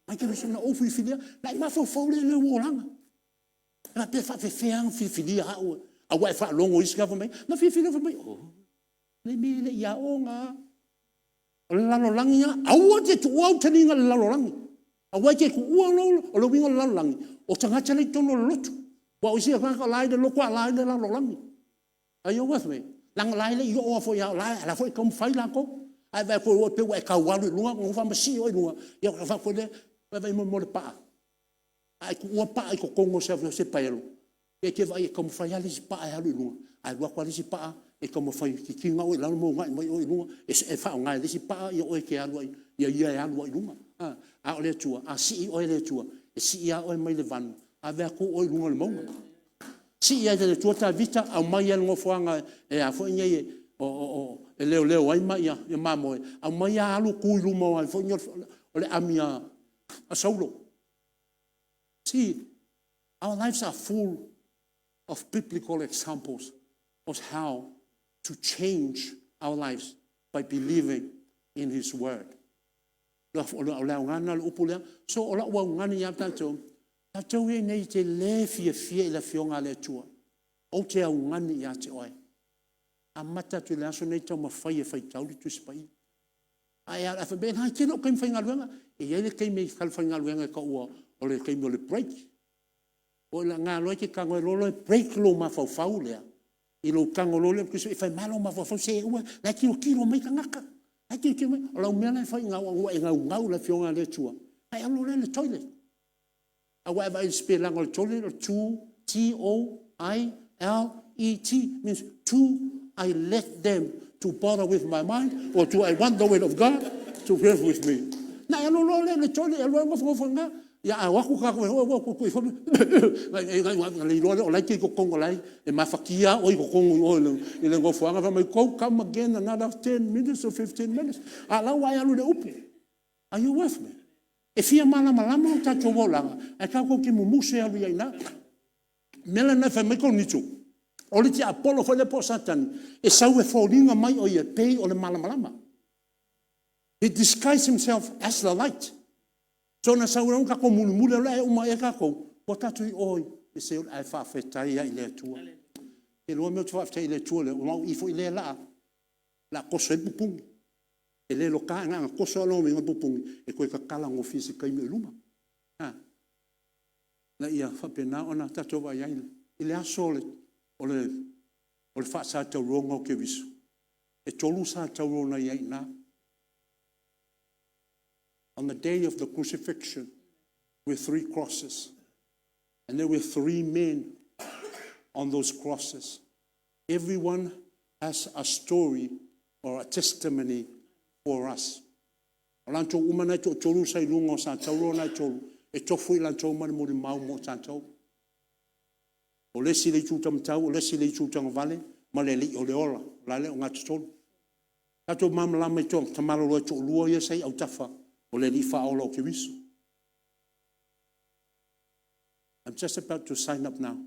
mai Keriso na ou filifilia, na e mafaufau lea i lou olaga. E faapea e faapefea ona filifilia au, a ua e faalogo i isi fai mai, na filifilia, fai mai, oh, le mea e le i aoga lava. O le lalolagi lava, aua e te tuua au taliga i le lalolagi. Aua e te tuua loa, o le uiga o le lalolagi, o tagata la e i totonu o le lotu. Aua o isi tagata o la e i le lotu a o la e i le lalolagi. Are you with me? Leaga o la e le i oo lava foi, o la foi e taumafai latou. A e vaai atu pei ua e tau alu i luga ona faamasii oe i luga, ia ona faapea lea, vaai mai le paa. A e tuua paa i totonu o se paelo, e te vaai e taumafai lava le isi paa e alu i luga, ae alu atu lava le isi paa e taumafai e titina oe i lalo ma uunai mai oe i luga, e faaaoga e le isi paa oe e te alu ai, ia ia e alu ai i luga. A o le Atua, a sii oe e le Atua, e sii lava oe mai le vanu, ave atu oe i luga o le mauga. Sii lava e le Atua Tavita aumai lava i le nofoaga e leoleo ai mamoe, aumai lava alu tu i luma o le ami a Saulo. See, our lives are full of biblical examples of how to change our lives by believing in His word. O le aoga lena o le upu lea. So o lau augani ia tatou, tatou ia nei e te le fiafia i le Afioga a le Atua, ou te augani ia te oe, amata atu i le aso lenei ona taumafai e faitau le Tusi Paia. Ae fai mai, e tele lou taimi faigaluega. E i ai le taimi e faigaluega e taua o le taimi o le break. O i ina loa e te tago ai loa break lou mafaufau lea, i lou tago loa lea i le Tusi Paia, fai mai lou mafaufau, se aua, o la e tilotilo mai tagata, o la e tilotilo mai. O lau mea la e fai ina ua e naunau i le Afioga a le Atua, ona e alu loa lea i le toilet. A ua e vaai i le sipelaga o le toilet o le T-O-I-L-E-T, means do I let them to bother with my mind or do I want the word of God to be with me? Ona e alu loa lea i le toilet e alu e nofonofo i ina. A o atu tagata, ona iloa lea o la e te i totonu o la e mafatia oe i totonu i o i le nofoaga. Fai mai, go come again another 10 minutes or 15 minutes. A o la ua e alu i le upu. Are you with me? E fia malamalama o tatou olaga, ae tatou te mumusu e alu ai i ina. O le mea lena fai mai Korinito, o le tiapolo foi lea po o Satani, e sau e foliga mai o ia e pei o le malamalama. He disguised himself as the light. So na sau ai tatou mulimuli ea uma ea tatou, ua tatou i o i Seoli, ae faafetai lava i le Atua. Iloa le mea ou te faafetai ai i le Atua lea, aua o i foi lea o le a toso ai le pupuni. E le loka na ona toso lava o le pupuni, e toe tatala gofie i se taimi o i luma. Ina ia faapena ona tatou vaai ai i le aso o le faasatauroga o Keriso, e 3 satauro na i ai i ina. On the day of the crucifixion, with three crosses, and there were three men on those crosses. Everyone has a story or a testimony for us. O latou uma na e toatolu sa i luga o satauro na e tolu, e tofu i latou ma le molimau mo i tatou. O le isi i le itu taumatau, o le isi i le itu taugavale, ma le Alii o le ola, o le la e i le ogatotonu. Tatou malamalama i tamaloloa e toalua ia sa i autafa o le Alii Faaola o Keriso. I'm just about to sign up now.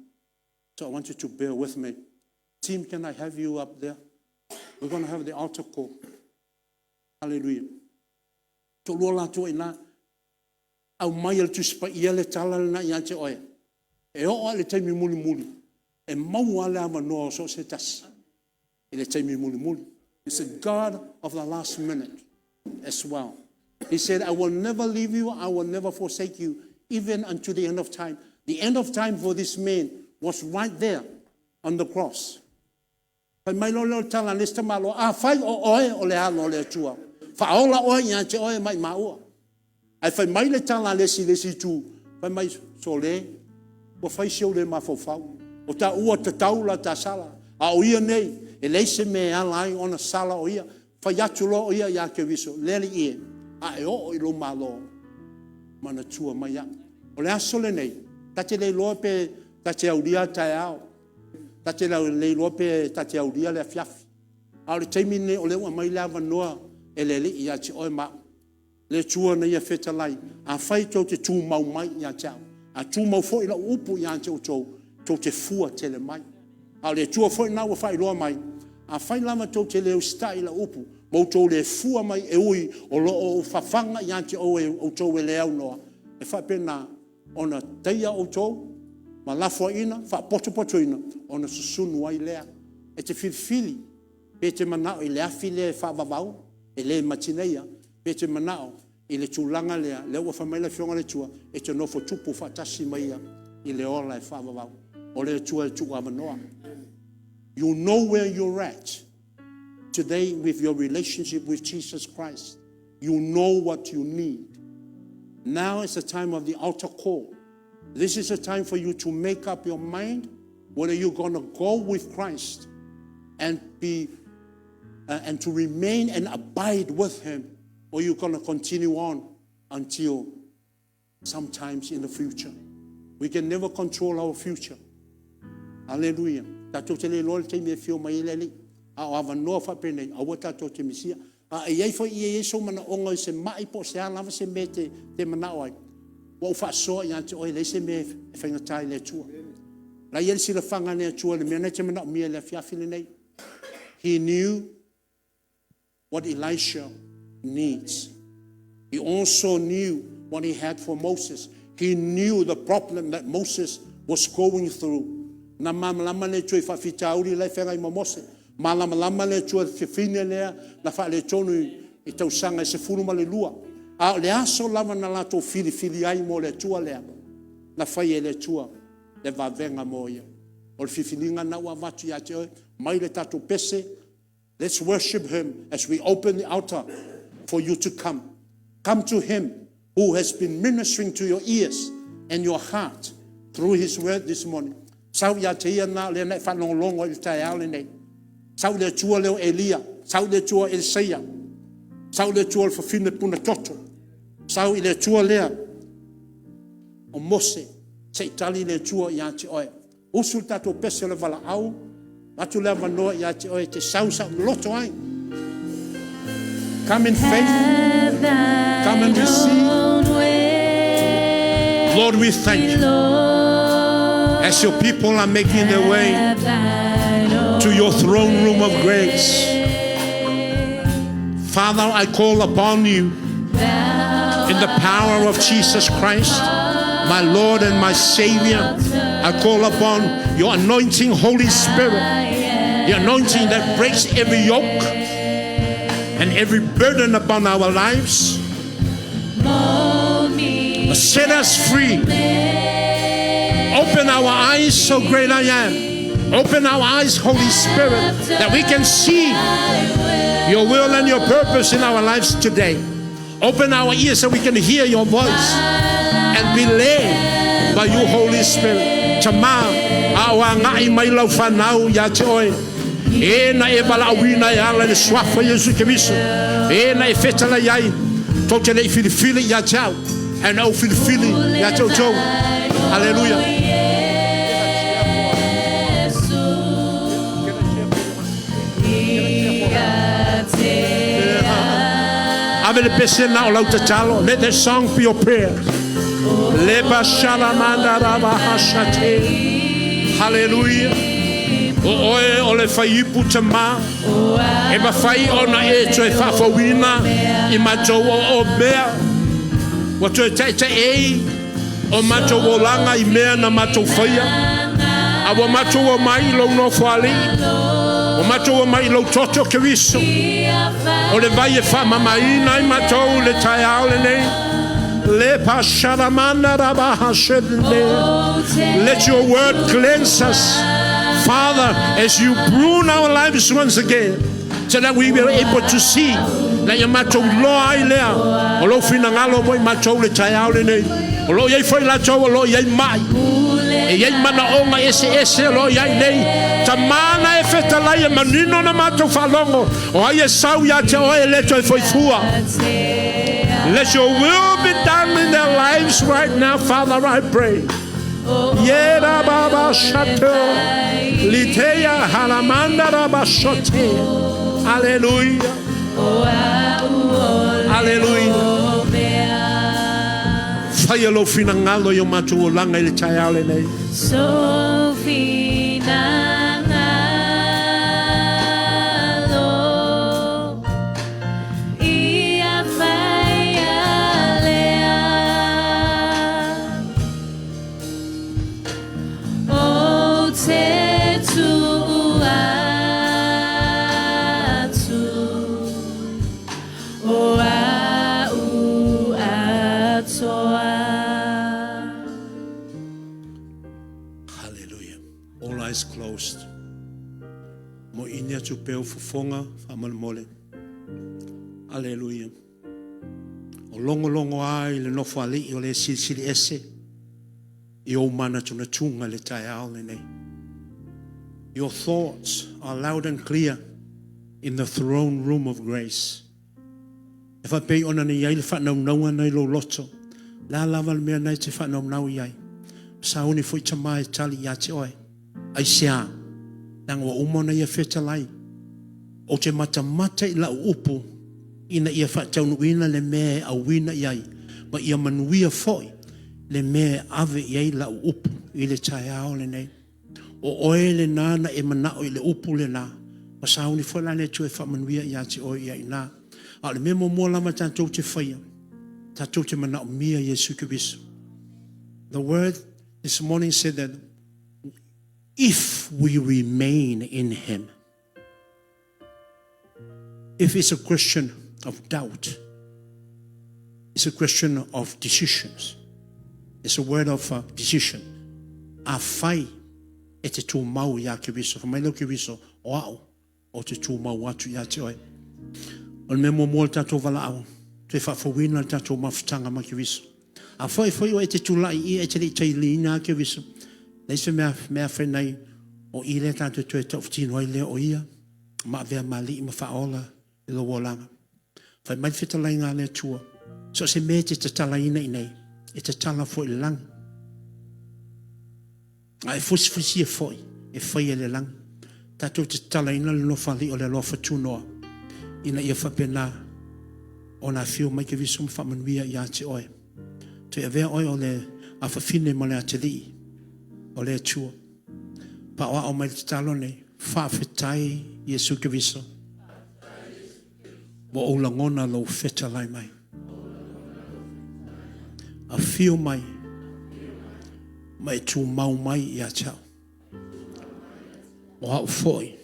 So I want you to bear with me. Team, can I have you up there? We're going to have the altar call. Hallelujah. Toalua latou i ina, aumai e le Tusi Paia le tala lena ia te oe. E oo lava i le taimi mulimuli, e maua lava le avanoa o so o se tasi i le taimi mulimuli. It's a God of the last minute as well. He said, I will never leave you, I will never forsake you, even unto the end of time. The end of time for this man was right there on the cross. Fai mai loa lea o le tala a le isi tamaloa, afai o oe o le alo o le Atua, faaola oe ia te oe mai maua. Ae fai mai le tala a le isi i le isi itu, fai mai, sole, ua fai si ou le mafaufau, o taua tatau la ta sala. A o ia nei, e leai se mea e ala ai ona sala o ia. Fai atu loa o ia ia Keriso, “Le Alii e, a e oo i lou Malo, manatua mai au.” O le aso lenei, ta te le iloa pe ta te aulia a taeao, ta te le iloa pe ta te aulia le afiafi. A o le taimi lenei o lea ua aumai le avanoa e le Alii ia te oe ma au. Le Atua na Ia fetalai, afai tou te tumau mai ia te au, a tumau foi lau upu ia te outou, tou te fua tele mai. A o le Atua foi lena ua faailoa mai, afai lava tou te le usitai i lau upu ma outou le fua mai e ui o lo o ou fafaga ia te outou e le aunoa, e faapena ona taia outou ma lafoaiina, faapotopotoina, ona susunu ai lea. E te filifili pe e te manao i le afi lea e faavavau e le matineia, pe e te manao i le tulaga lea, lea ua fai mai le Afioga a le Atua, e te nofo tupu faatasi ma Ia i le ola e faavavau. O le Atua e tuuavanoa. You know where you're at today with your relationship with Jesus Christ. You know what you need. Now is the time of the altar call. This is a time for you to make up your mind whether you're going to go with Christ and be and to remain and abide with him, or you're going to continue on until sometimes in the future. We can never control our future. Hallelujah. Tatou te le iloa le taimi e afio mai ai le Alii. A o avanoa faapenei, aua tatou te misia. A e i ai foi i ai sou manaoga i se mai po o se a lava se mea e te manao ai, ua ou faasoa ia te oe, e leai se mea e faigata i le Atua. O la e i ai le silafaga a le Atua i le mea lena e te manaomia i le afiafi lenei. He knew what Elisha needs. He also knew what he had for Moses. He knew the problem that Moses was going through. Na malamalama le Atua i faafitauli la e feagai ma Mose. Malamalama le Atua i le fafine lea na faaletonu i tausaga e 12. A o le aso lava na latou filifili ai mo le Atua lea, na fai e le Atua le vavega mo ia. O le filifiliga lena ua avatu ia te oe, mai le tatou pese, let's worship him as we open the altar for you to come. Come to him who has been ministering to your ears and your heart through his word this morning. Sau ia te ia na o lea na e faalogologo ai i le taeao lenei. Sau i le Atua lea o Eliya, sau i le Atua o Elisaia, sau i le Atua o le fafine punatoto, sau i le Atua lea o Mose, se i tali le Atua ia te oe. Usu le tatou pese o le valaau, avatu le avanoa ia te oe e te sau saoloto ai. Come in faith. Come and receive. Lord, we thank you. As your people are making their way to your throne room of grace. Father, I call upon you in the power of Jesus Christ, my Lord and my Savior. I call upon your anointing, Holy Spirit, the anointing that breaks every yoke and every burden upon our lives. Set us free. Open our eyes, so great I am. Open our eyes, Holy Spirit, that we can see your will and your purpose in our lives today. Open our ears so we can hear your voice and be led by you, Holy Spirit. Tama, a o agai mai lau fanau ia te oe. E na e valaauina e ala i le suafa Iesu Keriso. E na e fetalai ai, tou te le i filifili ia te au, ae na ou filifili ia te outou. Aleluia. Ave le pese na o lau tatalo. Let that song be your prayer. Leba shalamanda raba hashate. Hallelujah. O oe o le faiipu tama. E mafai ona e toe faafouina i matou o mea. Ua toe taetae o matou olaga i mea na matou faia. A ua matou omai i lou nofoalii. Ua matou omai i lou toto Keriso. O le vai e faamamaina ai matou le taeao lenei. Le pa sharamana rabaha. Let your word cleanse us, Father, as you prune our lives once again, so that we will be able to see na ia matou iloa ai lea o lou finagalo mo i matou le taeao lenei. O lo o i ai foi latou o lo o i ai mai. E i ai manaoga eseese o lo o i ai nei. Tama na e fetalai e manino na matou faalogo, o ai e sau ia te oe e le toe foi fua. Let your will be done in their lives right now, Father, I pray. Ye ra ba ba shato. Liteia halamanda ra ba shote. Hallelujah. Hallelujah. Faia lou finagalo i o matou olaga i le taeao lenei. So finagalo ia fai a lea O te tuu atu o a'u atoa. Hallelujah. All eyes closed. Mo ini atu pea o fofoga faamolemole. Aleluia. O logologo a i le nofoalii o le Silisili Ese i ou manatunatuga i le taeao lenei. Your thoughts are loud and clear in the throne room of grace. E faapei ona na i ai le faanaunauga na i lou loto, le a lava le mea na e te faanaunau i ai, sauni foi Tama e tali ia te oe. Aisea? Leaga ua uma ona Ia fetalai, Ou te matamata i lau upu ina ia faataunuuina le mea e auina i ai, ma ia manuia foi le mea e ave i ai lau upu i le taeao lenei. O oe lena na e manao i le upu lena, ua sauni foi la le Atua e faamanuia ia te oe i ai ina. A o le mea muamua lava tatou te faia, tatou te manaomia Iesu Keriso. The word this morning said that if we remain in him, if it's a question of doubt, it's a question of decisions. It's a word of decision. Afai e te tumau iā Keriso, fai mai lea o Keriso, o au, ou te tumau atu ia te oe. O le mea muamua o le tatou valaau, toe faafouina le tatou mafutaga ma Keriso. Afai foi o e te tulai i i e te le i tailiina a Keriso, leai se mea, mea whenai o i lea tatou toe tautino ai lea o ia, ma avea ma alii ma faaola i lou olaga. Fai mai le fetalaiga a le Atua, so o se mea e te tatalaina i nei, e tatala foi i le lagi. A e fusifusia foi, e fai e le lagi. Tatou te tatalaina le nofoalii o le alofa tunoa, ina ia faapena ona afio mai Keriso ma faamanuia ia te oe. Toe avea oe o le afafine ma le atalii o le Atua. Paoao mai le tatalo nei, faafetai Iesu Keriso. Ua ou lagona lou fetalai mai. Afio mai ma e tumau mai ia te au. O au foi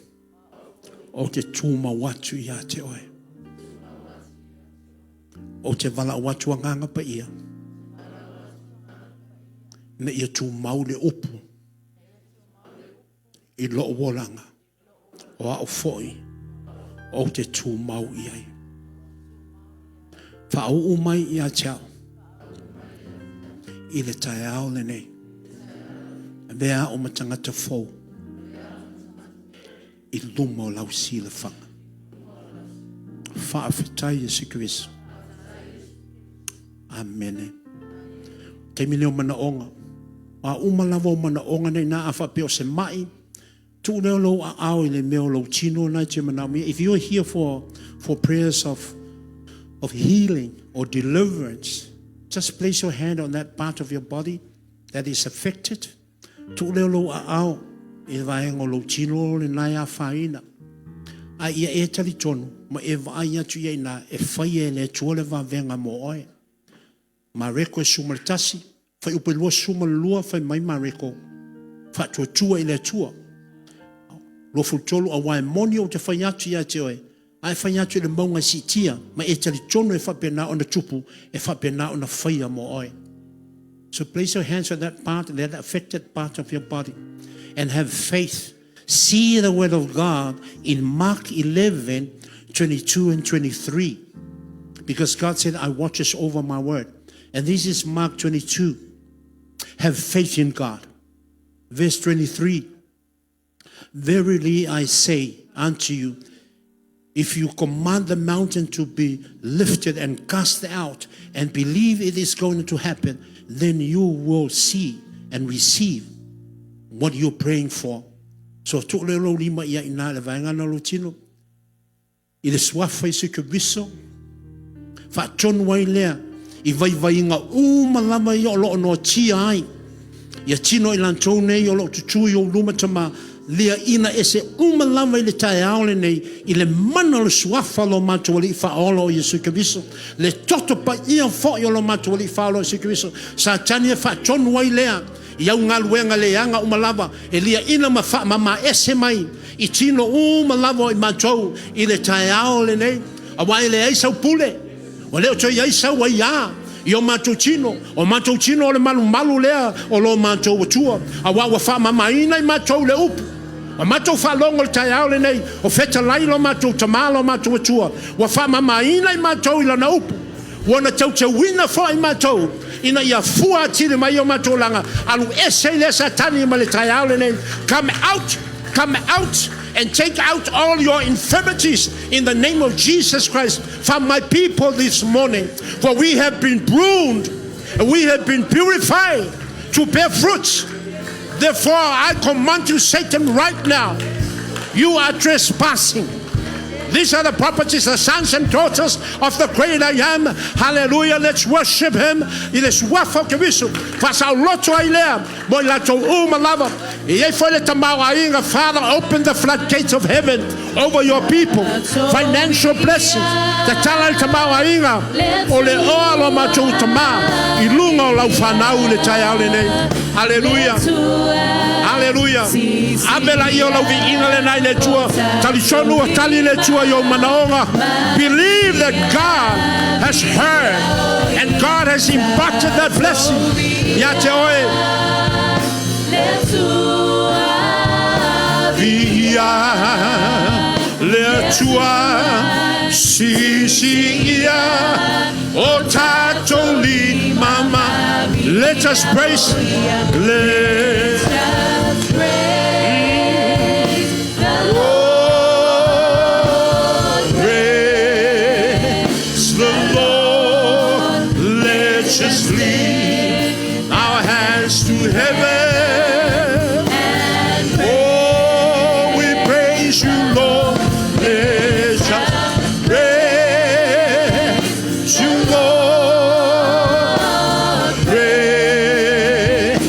ou te tumau atu ia te oe. Ou te valaau atu Agaga Paia ina ia tumau le upu i lou olaga. O au foi ou te tumau i ai. Faauu mai ia te au i le taeao lenei. Avea au ma tagata fou i luma o lau silafaga. Faafetai Iesu Keriso. Amene. Taimi nei o manaoga. A uma lava o manaoga nei na a faapea o se mai, tuu lea o lou aao i le mea o lou tino na e te manaomia. If you are here for prayers of healing or deliverance, just place your hand on that part of your body that is affected. Tuu lea o lou aao i le vaega o lou tino lena e afaina. A ia e talitonu ma e vaai atu i ai ina e faia e le Atua le vavega mo oe. Mareko e 11, fuaiupu e 22, fai mai Mareko, Faatuatua i le Atua. 23, aua e moni ou te fai atu ia te oe, a e fai atu i le mauga e siitia, ma e talitonu e faapena ona tupu, e faapena ona faia mo oe. So place your hands on that part, that affected part of your body, and have faith. See the word of God in Mark 11, 22 and 23. Because God said, I watches over my word. And this is Mark 22. Have faith in God. Verse 23. Verily I say unto you, if you command the mountain to be lifted and cast out, and believe it is going to happen, then you will see and receive what you're praying for. So tuu lea o lou lima i ai i ina i le vaega lena o lou tino, i le Suafa Iesu Keriso, faatonu ai lea i vaivaiga uma lava ia o lo o noatia ai ia tino i latou nei o lo o tutū i ou luma Tama, liaina ese uma lava i le taeao lenei i le mana o le Suafa o lo matou Alii Faaola o Iesu Keriso, le toto paia foi o lo matou Alii Faaola o Iesu Keriso. Satani e faatonu ai lea i au galuega leaga uma lava e liaina ma faamama ese mai i tino uma lava o i matou i le taeao lenei, aua e leai sau pule, ua le o toe i ai sau aiā i o matou tino. O matou tino o le malumalu lea o lo matou Atua, aua ua faamamaina i matou le upu. Ua matou faalogo i le taeao lenei o fetalai lo matou Tama lo matou Atua, ua faamamaina i matou i Lana upu, ua na teuteuina foi matou ina ia fua atili mai o matou olaga. Alu ese i lea Satani ma le taeao lenei. Come out, come out and take out all your infirmities in the name of Jesus Christ from my people this morning. For we have been pruned and we have been purified to bear fruits. Therefore, I command you, Satan, right now, you are trespassing. These are the properties, the sons and daughters of the great I am. Hallelujah. Let's worship him. I le suafa o Keriso. Faasaoloto ai lea. Mo i latou uma lava. E i ai foi le tamaoaiga. Father, open the floodgates of heaven over your people. Financial blessings. Tatala le tamaoaiga o le oa lo matou Tama i luga o lau fanau i le taeao lenei. Hallelujah. Hallelujah. Ave laia o lau viiga lena i le Atua. Talitonu ua tali le Atua i ou manaoga. Believe that God has heard and God has imparted that blessing. Ia te oe. Viia le Atua, sisiia o tatou lima ma. Let us praise. Let us praise the Oh, praise the Lord. Let's just lift our hands to heaven. Oh, we praise you, Lord. Let's just praise you, Lord. Praise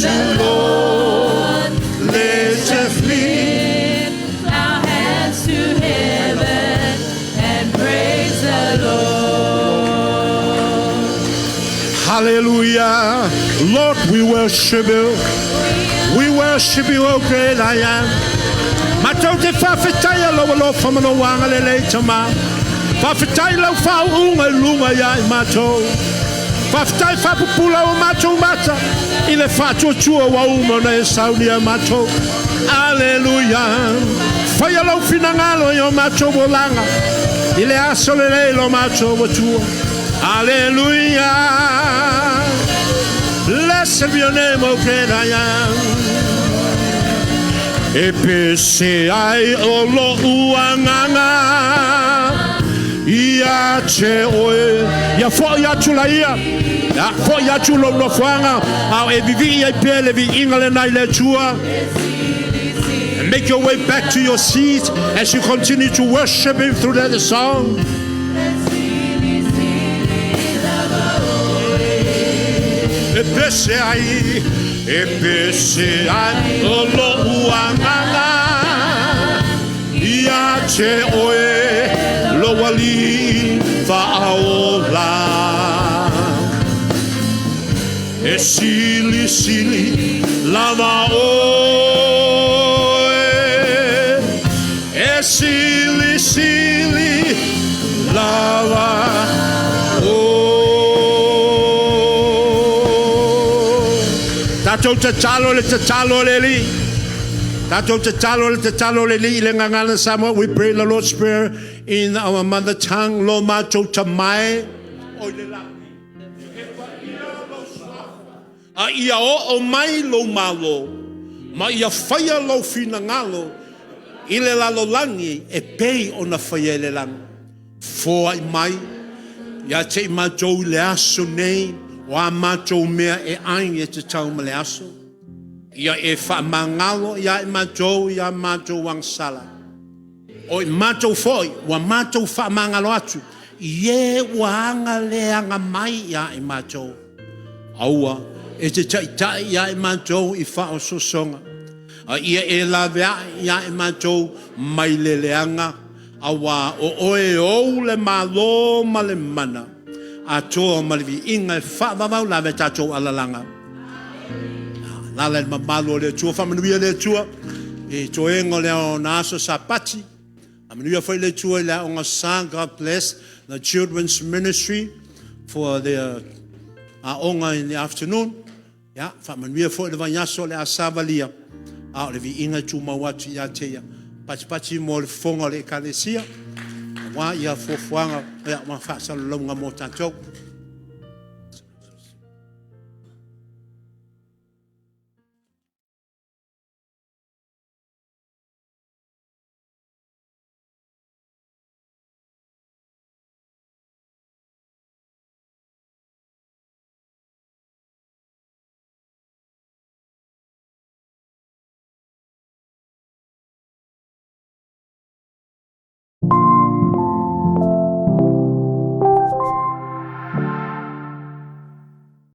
you, Lord. Let's just lift our hands to heaven and praise the Lord. Hallelujah. Lord, we worship you. We worship you, O great I am. Matou te faafetaia lou alofa ma lou agalelei Tama. Faafetai lau faauuga i luga ia i matou. Faafetai faapupula o matou mata i le faatuatua ua uma ona e saunia matou. Aleluia. Faia lou finagalo i o matou olaga. I le aso lelei lo matou Atua. Aleluia. Blessed be your name, O great I am. E pese ai o lo'u agaga ia te oe. Ia fo'i atu laia. Ia fo'i atu lou nofoaga. A o e vivii ai pea le viiga lena i le Atua. And make your way back to your seat as you continue to worship Him through that song. E pese ai, e pese ai o lo'u agaga ia te oe lou Alii Faaola. E silisili lava oe, e silisili lava oe. Tatou tatalo le tatalo le Alii. Tatou tatalo le tatalo le Alii i le gagana Samoa. We pray the Lord's Prayer in our mother tongue. Lo matou Tama e o i le lagi. E paia lou suafa. A ia oo mai lou Malo. Ma ia faia lou finagalo i le lalolagi e pei ona faia i le lagi. Foai mai ia te i matou i le aso nei o a matou mea e ai e tatau ma le aso. Ia e faamagalo ia i matou i a matou agasala. O i matou foi ua matou faamagalo atu i e ua agaleaga mai ia i matou. Aua e te taitai ia i matou i faaosoosoga, a ia e laveai ia i matou mai le leaga, auā o Oe e ou le Malo ma le mana, atoa ma le viiga e faavavau lava e tatou alalaga. Alaala i le mamalu o le Atua, faamanuia le Atua i toega o le ona aso Sapati. Faamanuia foi le Atua i le aoga sa. God bless the children's ministry for their aoga in the afternoon. Ya, faamanuia foi le vaiaso o le a savalia, a o le viiga e tumau atu ia te Ia. Patipati mo le fofoga o le Ekalesia, aua ia fuafuaga ma faasalalauga mo tatou.